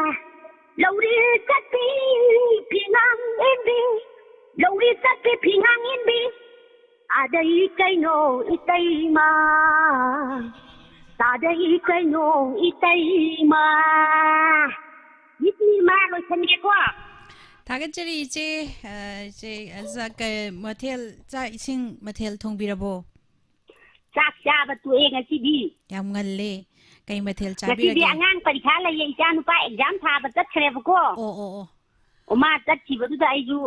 ꯂꯧꯔꯤ ꯆꯠꯄꯤ ꯐꯤꯉꯥꯡ ꯏꯟꯕꯤ, ꯂꯧꯔꯤ ꯆꯠꯄꯤ ꯐꯤꯉꯥꯡ ꯏꯟꯕꯤ꯫ ꯇꯥꯗꯩ ꯀꯩꯅꯣ ꯏꯇꯩꯃ, ꯇꯥꯗꯩ ꯀꯩꯅꯣ ꯏꯇꯩꯃ꯫ ꯃꯤꯠ ꯃꯥ ꯂꯣꯏꯁꯟꯒꯦꯀꯣ꯫ ꯊꯥꯒꯠꯆꯔꯤ ꯏꯆꯦ꯫ ꯑ, ꯏꯆꯦ, ꯑ, ꯆꯥꯛ, ꯀ-, ꯃꯊꯦꯜ, ꯆꯥꯛ ꯏꯁꯤꯡ ꯃꯊꯦꯜ ꯊꯣꯡꯕꯤꯔꯕꯣ? ꯆꯥꯛ ꯆꯥꯕ ꯇꯣꯛꯑꯦ ꯉꯁꯤꯗꯤ꯫ ꯌꯥꯝ ꯉꯜꯂꯦ꯫ ꯀꯩ ꯃꯊꯦꯜ ꯉꯁꯤꯗꯤ ꯆꯥꯕꯤꯔꯒꯦ? ꯑꯉꯥꯡ ꯄꯔꯤꯈꯥ ꯂꯩꯌꯦ, ꯏꯆꯥ ꯅꯨꯄꯥ exam ꯊꯥꯕ ꯆꯠꯈ꯭ꯔꯦꯕꯀꯣ꯫ ꯑꯣ, ꯑꯣ, ꯑꯣ꯫ ꯑꯣ, ꯃꯥ ꯆꯠꯈꯤꯕꯗꯨꯗ ꯑꯩꯁꯨ,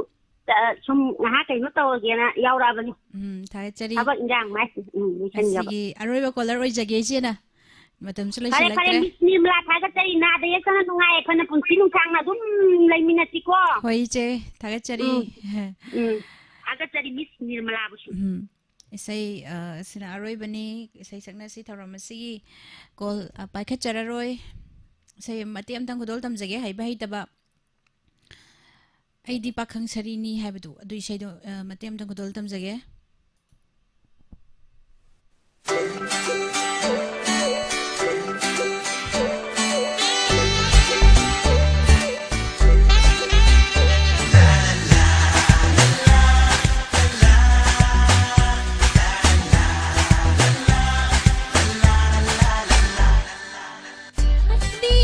ꯑ, ꯁꯨꯝ ꯉꯥꯏꯍꯥꯛ ꯀꯩꯅꯣ ꯇꯧꯔꯒꯦꯅ ꯌꯥꯎꯔꯛꯑꯕꯅꯤ꯫ ꯎꯝ, ꯊꯥꯒꯠꯆꯔꯤ꯫ ꯊꯕꯛ ꯏꯟꯖꯥꯡ ꯃꯥꯏ, ꯎꯝ, ꯂꯣꯏꯁꯟꯒꯕ꯫ ꯉꯁꯤꯒꯤ ꯑꯔꯣꯏꯕ caller ꯑꯣꯏꯖꯒꯦ, ꯏꯆꯦꯅ꯫ ꯃꯇꯝꯁꯨ ꯐꯔꯦ, ꯐꯔꯦ, ꯂꯣꯏꯁꯤꯜꯂꯛꯇ꯭ꯔꯦ꯫ Miss ꯅꯤꯔꯃꯂꯥ, ꯊꯥꯒꯠꯆꯔꯤ꯫ ꯅꯥꯗ ꯌꯦꯛꯇꯅ ꯅꯨꯡꯉꯥꯏ ꯌꯥꯏꯐꯅ ꯄꯨꯟꯁꯤ ꯅꯨꯡꯁꯥꯡꯅ ꯑꯗꯨꯝ ꯂꯩꯃꯤꯟꯅꯁꯤꯀꯣ꯫ ꯍꯣꯏ, ꯏꯆꯦ, ꯊꯥꯒꯠꯆꯔꯤ꯫ ꯎꯝ, ꯎꯝ꯫ ꯊꯥꯒꯠꯆꯔꯤ, Miss ꯅꯤꯔꯃꯂꯥꯕꯨꯁꯨ꯫ ꯎꯝ꯫ ꯏꯁꯩ, ꯑ, ꯁꯤꯅ ꯑꯔꯣꯏꯕꯅꯤ꯫ ꯏꯁꯩ ꯁꯛꯅꯁꯤ ꯊꯧꯔꯝ ꯑꯁꯤꯒꯤ call, ꯑ, ꯄꯥꯏꯈꯠꯆꯔꯔꯣꯏ꯫ ꯏꯁꯩ ꯃꯇꯦꯛ ꯑꯃꯇꯪ ꯈꯨꯗꯣꯜ ꯇꯝꯖꯒꯦ, ꯍꯩꯕ ꯍꯩꯇꯕ꯫ ꯑꯩꯗꯤ ꯄꯥꯈꯪ ꯁꯥꯔꯤꯅꯤ ꯍꯥꯏꯕꯗꯨ, ꯑꯗꯨ ꯏꯁꯩꯗꯣ, ꯑ, ꯃꯇꯦꯛ ꯑꯃꯇꯪ ꯈꯨꯗꯣꯜ ꯇꯝꯖꯒꯦ꯫ ꯑꯩꯗꯤ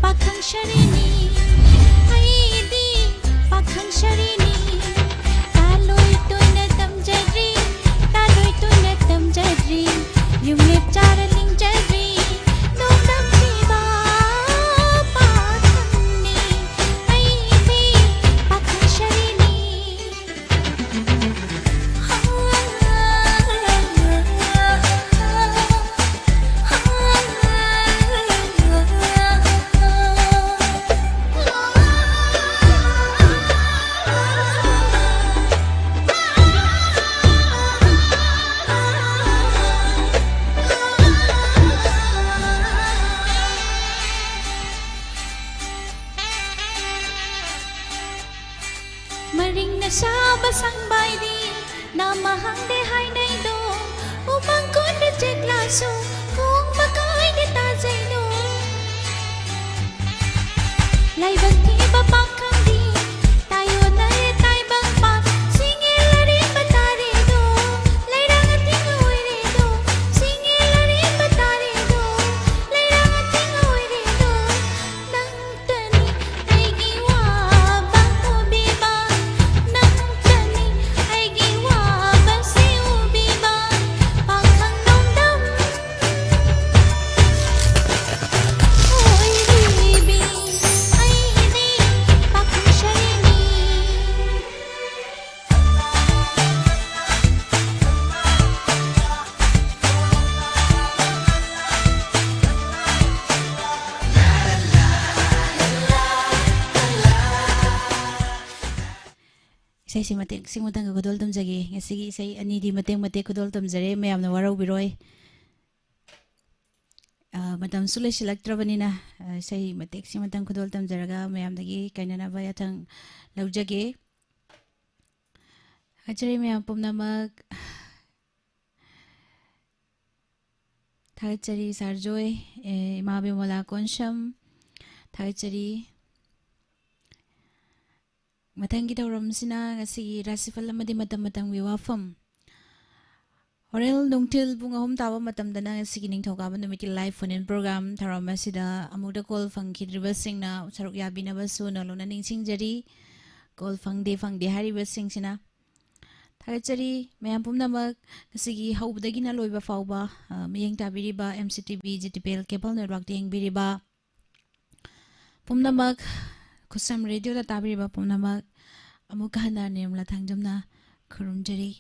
ꯄꯥꯈꯪ ꯁꯥꯔꯤꯅꯤ, ꯑꯩꯗꯤ ꯄꯥꯈꯪ ꯁꯥꯔꯤꯅꯤ꯫ ꯇꯥꯂꯣꯏ ꯇꯣꯏꯅ ꯇꯝꯖꯗ꯭ꯔꯤ, ꯇꯥꯂꯣꯏ ꯇꯣꯏꯅ ꯇꯝꯖꯗ꯭ꯔꯤ꯫ ꯌꯨꯝꯂꯦꯞ ꯆꯥꯔ ꯂꯤꯡꯖꯗ꯭ꯔꯤ, ꯅꯣꯡꯗꯝ ꯄꯤꯕ ꯄꯥꯈꯪꯅꯤ꯫ ꯑꯩꯗꯤ ꯄꯥꯈꯪ ꯁꯥꯔꯤꯅꯤ꯫ ꯃꯔꯤꯡꯅ ꯁꯥꯕ ꯁꯪꯕꯥꯏꯗꯤ ꯅꯥꯃ ꯍꯥꯡꯗꯦ ꯍꯥꯏꯅꯩꯗꯣ, ꯎꯃꯪ ꯀꯣꯟꯗ ꯆꯦꯛꯂꯥꯁꯨ ꯈꯣꯡ ꯃꯈꯥꯏꯗ ꯇꯥꯖꯩꯗꯣ꯫ ꯂꯥꯏꯕꯛ ꯊꯤꯕ ꯄꯥꯈꯪꯗꯤ ꯇꯥꯏꯑꯣꯟꯅꯔꯦ ꯇꯥꯏꯕꯪꯄꯥꯟ, ꯁꯤꯡꯉꯦꯜ ꯑꯔꯦꯝꯕ ꯇꯥꯔꯦꯗꯣ, ꯂꯩꯔꯥꯡ ꯑꯊꯤꯡ ꯑꯣꯏꯔꯦꯗꯣ, ꯁꯤꯡꯉꯦꯜ ꯑꯔꯦꯝꯕ ꯇꯥꯔꯦꯗꯣ, ꯂꯩꯔꯥꯡ ꯑꯊꯤꯡ ꯑꯣꯏꯔꯦꯗꯣ꯫ ꯅꯪꯇꯅꯤ ꯑꯩꯒꯤ ꯋꯥꯕ ꯎꯕꯤꯕ, ꯅꯪꯇꯅꯤ ꯑꯩꯒꯤ ꯋꯥꯕꯁꯦ ꯎꯕꯤꯕ, ꯄꯥꯈꯪ ꯅꯣꯡꯗꯝ ꯑꯩꯁꯦ ꯃꯇꯦꯛ ꯁꯤꯃꯇꯪꯒ ꯈꯨꯗꯣꯜ ꯇꯝꯖꯒꯦ꯫ ꯉꯁꯤꯒꯤ ꯏꯁꯩ ꯑꯅꯤꯗꯤ ꯃꯇꯦꯛ ꯃꯇꯦꯛ ꯈꯨꯗꯣꯜ ꯇꯝꯖꯔꯦ, ꯃꯌꯥꯝꯅ ꯋꯥꯔꯧꯕꯤꯔꯣꯏ꯫ ꯑ, ꯃꯇꯝꯁꯨ ꯂꯩꯁꯤꯜꯂꯛꯇ꯭ꯔꯕꯅꯤꯅ, ꯑ, ꯏꯁꯩ ꯃꯇꯦꯛ ꯁꯤꯃꯇꯪ ꯈꯨꯗꯣꯜ ꯇꯝꯖꯔꯒ ꯃꯌꯥꯝꯗꯒꯤ ꯀꯥꯏꯅꯅꯕ ꯌꯥꯊꯪ ꯂꯧꯖꯒꯦ꯫ ꯊꯥꯒꯠꯆꯔꯤ ꯃꯌꯥꯝ ꯄꯨꯝꯅꯃꯛ꯫ ꯊꯥꯒꯠꯆꯔꯤ ꯁꯥꯔ ꯖꯣꯏ, ꯑꯦ, ꯏꯃꯥ ꯕꯤꯃꯣꯂꯥ ꯀꯣꯟꯁꯝ꯫ ꯊꯥꯒꯠꯆꯔꯤ꯫ ꯃꯊꯪꯒꯤ ꯊꯧꯔꯝꯁꯤꯅ ꯉꯁꯤꯒꯤ ꯔꯥꯁꯤꯐꯜ ꯑꯃꯗꯤ ꯃꯇꯝ ꯃꯇꯝꯒꯤ ꯋꯥꯐꯝ꯫ ꯍꯣꯔꯦꯟ ꯅꯨꯡꯊꯤꯜ ꯄꯨꯡ ꯑꯍꯨꯝ ꯇꯥꯕ ꯃꯇꯝꯗꯅ ꯉꯁꯤꯒꯤ ꯅꯤꯡꯊꯧꯀꯥꯕ ꯅꯨꯃꯤꯠꯀꯤ live phone in program ꯊꯧꯔꯝ ꯑꯁꯤꯗ ꯑꯃꯨꯛꯇ call ꯐꯪꯈꯤꯗ꯭ꯔꯤꯕꯁꯤꯡꯅ ꯁꯔꯨꯛ ꯌꯥꯕꯤꯅꯕꯁꯨ ꯅꯣꯂꯨꯛꯅ ꯅꯤꯡꯁꯤꯡꯖꯔꯤ꯫ Call ꯐꯪꯗꯦ, ꯐꯪꯗꯦ ꯍꯥꯏꯔꯤꯕꯁꯤꯡꯁꯤꯅ꯫ ꯊꯥꯒꯠꯆꯔꯤ ꯃꯌꯥꯝ ꯄꯨꯝꯅꯃꯛ, ꯉꯁꯤꯒꯤ ꯍꯧꯕꯗꯒꯤꯅ ꯂꯣꯏꯕ ꯐꯥꯎꯕ, ꯑ, ꯃꯤꯠꯌꯦꯡ ꯇꯥꯕꯤꯔꯤꯕ M C T V, G T P L cable networkꯇ ꯌꯦꯡꯕꯤꯔꯤꯕ ꯄꯨꯝꯅꯃꯛ, ꯈꯨꯠꯁꯝ ꯔꯦꯗꯤꯑꯣꯗ ꯇꯥꯕꯤꯔꯤꯕ ꯄꯨꯝꯅꯃꯛ, ꯑꯃꯨꯛꯀ ꯍꯟꯅ ꯅꯤꯔꯃꯂꯥ ꯊꯥꯡꯖꯝꯅ ꯈꯨꯔꯨꯝꯖꯔꯤ꯫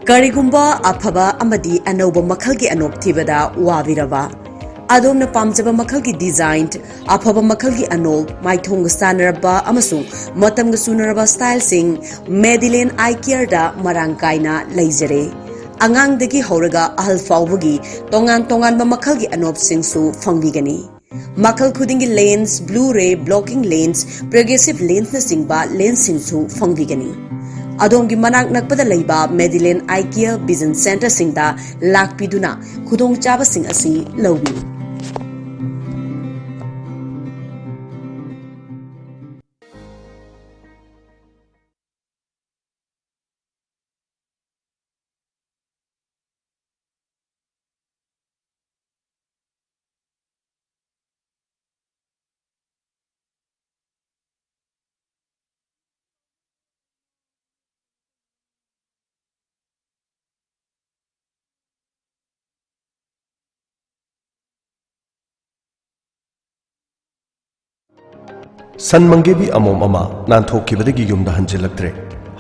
ꯀꯔꯤꯒꯨꯝꯕ ꯑꯐꯕ ꯑꯃꯗꯤ ꯑꯅꯧꯕ ꯃꯈꯜꯒꯤ ꯑꯅꯣꯞ ꯊꯤꯕꯗ ꯋꯥꯕꯤꯔꯕ? ꯑꯗꯣꯝꯅ ꯄꯥꯝꯖꯕ ꯃꯈꯜꯒꯤ design, ꯑꯐꯕ ꯃꯈꯜꯒꯤ ꯑꯅꯣꯞ, ꯃꯥꯏꯊꯣꯡꯒ ꯆꯥꯟꯅꯔꯕ ꯑꯃꯁꯨꯡ ꯃꯇꯝꯒ ꯆꯨꯅꯔꯕ styleꯁꯤꯡ Medilane Eye Careꯗ ꯃꯔꯥꯡ ꯀꯥꯏꯅ ꯂꯩꯖꯔꯦ꯫ ꯑꯉꯥꯡꯗꯒꯤ ꯍꯧꯔꯒ ꯑꯍꯜ ꯐꯥꯎꯕꯒꯤ ꯇꯣꯉꯥꯟ ꯇꯣꯉꯥꯟꯕ ꯃꯈꯜꯒꯤ ꯑꯅꯣꯞꯁꯤꯡꯁꯨ ꯐꯪꯕꯤꯒꯅꯤ꯫ ꯃꯈꯜ ꯈꯨꯗꯤꯡꯒꯤ lens, Blu-ray, blocking lens, progressive lensꯅꯆꯤꯡꯕ lensꯁꯤꯡꯁꯨ ꯐꯪꯕꯤꯒꯅꯤ꯫ ꯑꯗꯣꯝꯒꯤ ꯃꯅꯥꯛ ꯅꯛꯄꯗ ꯂꯩꯕ Medilane Eye Care Vision Centreꯁꯤꯡꯗ ꯂꯥꯛꯄꯤꯗꯨꯅ ꯈꯨꯗꯣꯡꯆꯥꯕꯁꯤꯡ ꯑꯁꯤ ꯂꯧꯕꯤꯌꯨ꯫ ꯁꯟ ꯃꯪꯒꯦꯕꯤ ꯑꯃꯣꯝ ꯑꯃ ꯅꯥꯟꯊꯣꯛꯈꯤꯕꯗꯒꯤ ꯌꯨꯝꯗ ꯍꯟꯖꯤꯜꯂꯛꯇ꯭ꯔꯦ꯫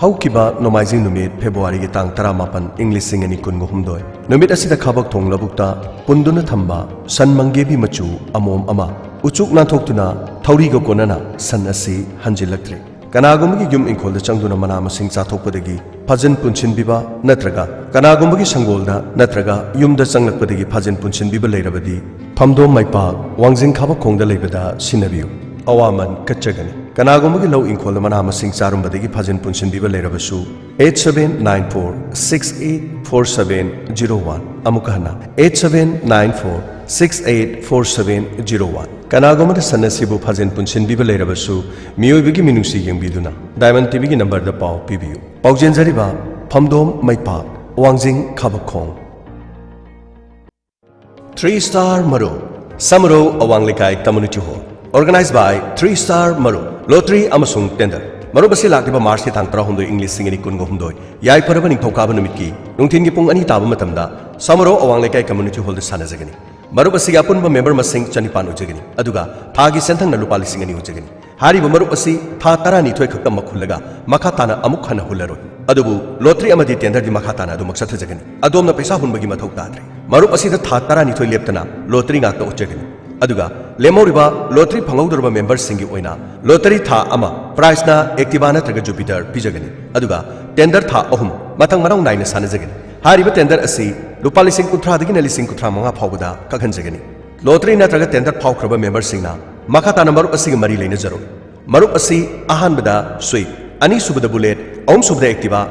ꯍꯧꯈꯤꯕ ꯅꯣꯡꯃꯥꯏꯖꯤꯡ ꯅꯨꯃꯤꯠ, ꯐꯦꯕ꯭ꯔꯨꯋꯥꯔꯤꯒꯤ ꯇꯥꯡ ꯇꯔꯥꯃꯥꯄꯟ, ꯏꯪ ꯂꯤꯁꯤꯡ ꯑꯅꯤ ꯀꯨꯟꯒ ꯍꯨꯝꯗꯣꯏ ꯅꯨꯃꯤꯠ ꯑꯁꯤꯗ ꯈꯥꯕꯛꯊꯣꯡ ꯂꯧꯕꯨꯛꯇ ꯄꯨꯟꯗꯨꯅ ꯊꯝꯕ ꯁꯟ ꯃꯪꯒꯦꯕꯤ ꯃꯆꯨ ꯑꯃꯣꯝ ꯑꯃ ꯎꯆꯨꯛ ꯅꯥꯟꯊꯣꯛꯇꯨꯅ ꯊꯧꯔꯤꯒ ꯀꯣꯟꯅꯅ ꯁꯟ ꯑꯁꯤ ꯍꯟꯖꯤꯜꯂꯛꯇ꯭ꯔꯦ꯫ ꯀꯅꯥꯒꯨꯝꯕꯒꯤ ꯌꯨꯝ ꯏꯪꯈꯣꯜꯗ ꯆꯪꯗꯨꯅ ꯃꯅꯥ ꯃꯁꯤꯡ ꯆꯥꯊꯣꯛꯄꯗꯒꯤ ꯐꯥꯖꯤꯟ ꯄꯨꯟꯁꯤꯟꯕꯤꯕ ꯅꯠꯇ꯭ꯔꯒ ꯀꯅꯥꯒꯨꯝꯕꯒꯤ ꯁꯪꯒꯣꯜꯗ ꯅꯠꯇ꯭ꯔꯒ ꯌꯨꯝꯗ ꯆꯪꯂꯛꯄꯗꯒꯤ ꯐꯥꯖꯤꯟ ꯄꯨꯟꯁꯤꯟꯕꯤꯕ ꯂꯩꯔꯕꯗꯤ ꯐꯝꯗꯣꯝ ꯃꯩꯄꯥꯛ, ꯋꯥꯡꯖꯤꯡ ꯈꯥꯕꯛꯈꯣꯡꯗ ꯂꯩꯕꯗ ꯁꯤꯟꯅꯕꯤꯌꯨ꯫ ꯑꯋꯥꯃꯟ ꯀꯠꯆꯒꯅꯤ꯫ ꯀꯅꯥꯒꯨꯝꯕꯒꯤ ꯂꯧ ꯏꯪꯈꯣꯜꯗ ꯃꯅꯥ ꯃꯁꯤꯡ ꯆꯥꯔꯨꯝꯕꯗꯒꯤ ꯐꯥꯖꯤꯟ ꯄꯨꯟꯁꯤꯟꯕꯤꯕ ꯂꯩꯔꯕꯁꯨ, eight seven nine four six eight four seven zero one, ꯑꯃꯨꯛꯀ ꯍꯟꯅ, eight seven nine four six eight four seven zero one꯫ ꯀꯅꯥꯒꯨꯝꯕꯗ ꯁꯟ ꯑꯁꯤꯕꯨ ꯐꯥꯖꯤꯟ ꯄꯨꯟꯁꯤꯟꯕꯤꯕ ꯂꯩꯔꯕꯁꯨ, ꯃꯤꯑꯣꯏꯕꯒꯤ ꯃꯤꯅꯨꯡꯁꯤ ꯌꯦꯡꯕꯤꯗꯨꯅ Diamond ꯇꯤꯚꯤꯒꯤ ꯅꯝꯕꯔꯗ ꯄꯥꯎ ꯄꯤꯕꯤꯌꯨ꯫ ꯄꯥꯎꯖꯦꯟꯖꯔꯤꯕ, ꯐꯝꯗꯣꯝ ꯃꯩꯄꯥꯛ, ꯋꯥꯡꯖꯤꯡ ꯈꯥꯕꯛꯈꯣꯡ꯫ Three Star ꯃꯔꯨꯞ, ꯁꯃꯨꯔꯧ ꯑꯋꯥꯡ ꯂꯩꯀꯥꯏ Community Hall, organized by Three Star ꯃꯔꯨꯞ꯫ ꯂꯣꯇꯔꯤ ꯑꯃꯁꯨꯡ ꯇꯦꯟꯗꯔ꯫ ꯃꯔꯨꯞ ꯑꯁꯤ ꯂꯥꯛꯂꯤꯕ ꯃꯥꯔꯆꯀꯤ ꯇꯥꯡ ꯇꯔꯥꯍꯨꯝꯗꯣꯏ, ꯏꯪ ꯂꯤꯁꯤꯡ ꯑꯅꯤ ꯀꯨꯟꯒ ꯍꯨꯝꯗꯣꯏ, ꯌꯥꯏꯐꯔꯕ ꯅꯤꯡꯊꯧꯀꯥꯕ ꯅꯨꯃꯤꯠꯀꯤ ꯅꯨꯡꯊꯤꯟꯒꯤ ꯄꯨꯡ ꯑꯅꯤ ꯇꯥꯕ ꯃꯇꯝꯗ ꯁꯃꯨꯔꯧ ꯑꯋꯥꯡ ꯂꯩꯀꯥꯏ Community Hallꯗ ꯁꯥꯟꯅꯖꯒꯅꯤ꯫ ꯃꯔꯨꯞ ꯑꯁꯤꯒꯤ ꯑꯄꯨꯟꯕ ꯃꯦꯝꯕꯔ ꯃꯁꯤꯡ ꯆꯅꯤꯄꯥꯟ ꯑꯣꯏꯖꯒꯅꯤ, ꯑꯗꯨꯒ ꯊꯥꯒꯤ ꯁꯦꯟꯊꯪꯅ ꯂꯨꯄꯥ ꯂꯤꯁꯤꯡ ꯑꯅꯤ ꯑꯣꯏꯖꯒꯅꯤ꯫ ꯍꯥꯏꯔꯤꯕ ꯃꯔꯨꯞ ꯑꯁꯤ ꯊꯥ ꯇꯔꯥꯅꯤꯊꯣꯏ ꯈꯛꯇꯃꯛ ꯍꯨꯜꯂꯒ ꯃꯈꯥ ꯇꯥꯅ ꯑꯃꯨꯛ ꯍꯟꯅ ꯍꯨꯜꯂꯔꯣꯏ꯫ ꯑꯗꯨꯕꯨ ꯂꯣꯇꯔꯤ ꯑꯃꯗꯤ ꯇꯦꯟꯗꯔꯗꯤ ꯃꯈꯥ ꯇꯥꯅ ꯑꯗꯨꯃꯛ ꯆꯠꯊꯖꯒꯅꯤ꯫ ꯑꯗꯣꯝꯅ ꯄꯩꯁꯥ ꯍꯨꯟꯕꯒꯤ ꯃꯊꯧ ꯇꯥꯗ꯭ꯔꯦ꯫ ꯃꯔꯨꯞ ꯑꯁꯤꯗ ꯊꯥ ꯇꯔꯥꯅꯤꯊꯣꯏ ꯂꯦꯞꯇꯅ ꯂꯣꯇꯔꯤ ꯉꯥꯛꯇ ꯎꯠꯆꯒꯅꯤ꯫ ꯑꯗꯨꯒ ꯂꯦꯝꯍꯧꯔꯤꯕ ꯂꯣꯇꯔꯤ ꯐꯪꯍꯧꯗꯧꯔꯕ ꯃꯦꯝꯕꯔꯁꯤꯡꯒꯤ ꯑꯣꯏꯅ ꯂꯣꯇꯔꯤ ꯊꯥ ꯑꯃ ꯄ꯭ꯔꯥꯏꯖꯅ Activa ꯅꯠꯇ꯭ꯔꯒ Jupiter ꯄꯤꯖꯒꯅꯤ꯫ ꯑꯗꯨꯒ ꯇꯦꯟꯗꯔ ꯊꯥ ꯑꯍꯨꯝ ꯃꯊꯪ ꯃꯅꯥꯎ ꯅꯥꯏꯅ ꯁꯥꯟꯅꯖꯒꯅꯤ꯫ ꯍꯥꯏꯔꯤꯕ ꯇꯦꯟꯗꯔ ꯑꯁꯤ ꯂꯨꯄꯥ ꯂꯤꯁꯤꯡ ꯀꯨꯟꯊ꯭ꯔꯥꯗꯒꯤꯅ ꯂꯤꯁꯤꯡ ꯀꯨꯟꯊ꯭ꯔꯥ ꯃꯉꯥ ꯐꯥꯎꯕꯗ ꯀꯛꯍꯟꯖꯒꯅꯤ꯫ ꯂꯣꯇꯔꯤ ꯅꯠꯇ꯭ꯔꯒ ꯇꯦꯟꯗꯔ ꯐꯥꯎꯈ꯭ꯔꯕ ꯃꯦꯝꯕꯔꯁꯤꯡꯅ ꯃꯈꯥ ꯇꯥꯅ ꯃꯔꯨꯞ ꯑꯁꯤꯒ ꯃꯔꯤ ꯂꯩꯅꯖꯔꯣꯏ꯫ ꯃꯔꯨꯞ ꯑꯁꯤ ꯑꯍꯥꯟꯕꯗ Swift, ꯑꯅꯤꯁꯨꯕꯗ Bullet, ꯑꯍꯨꯝꯁꯨꯕꯗ Activa,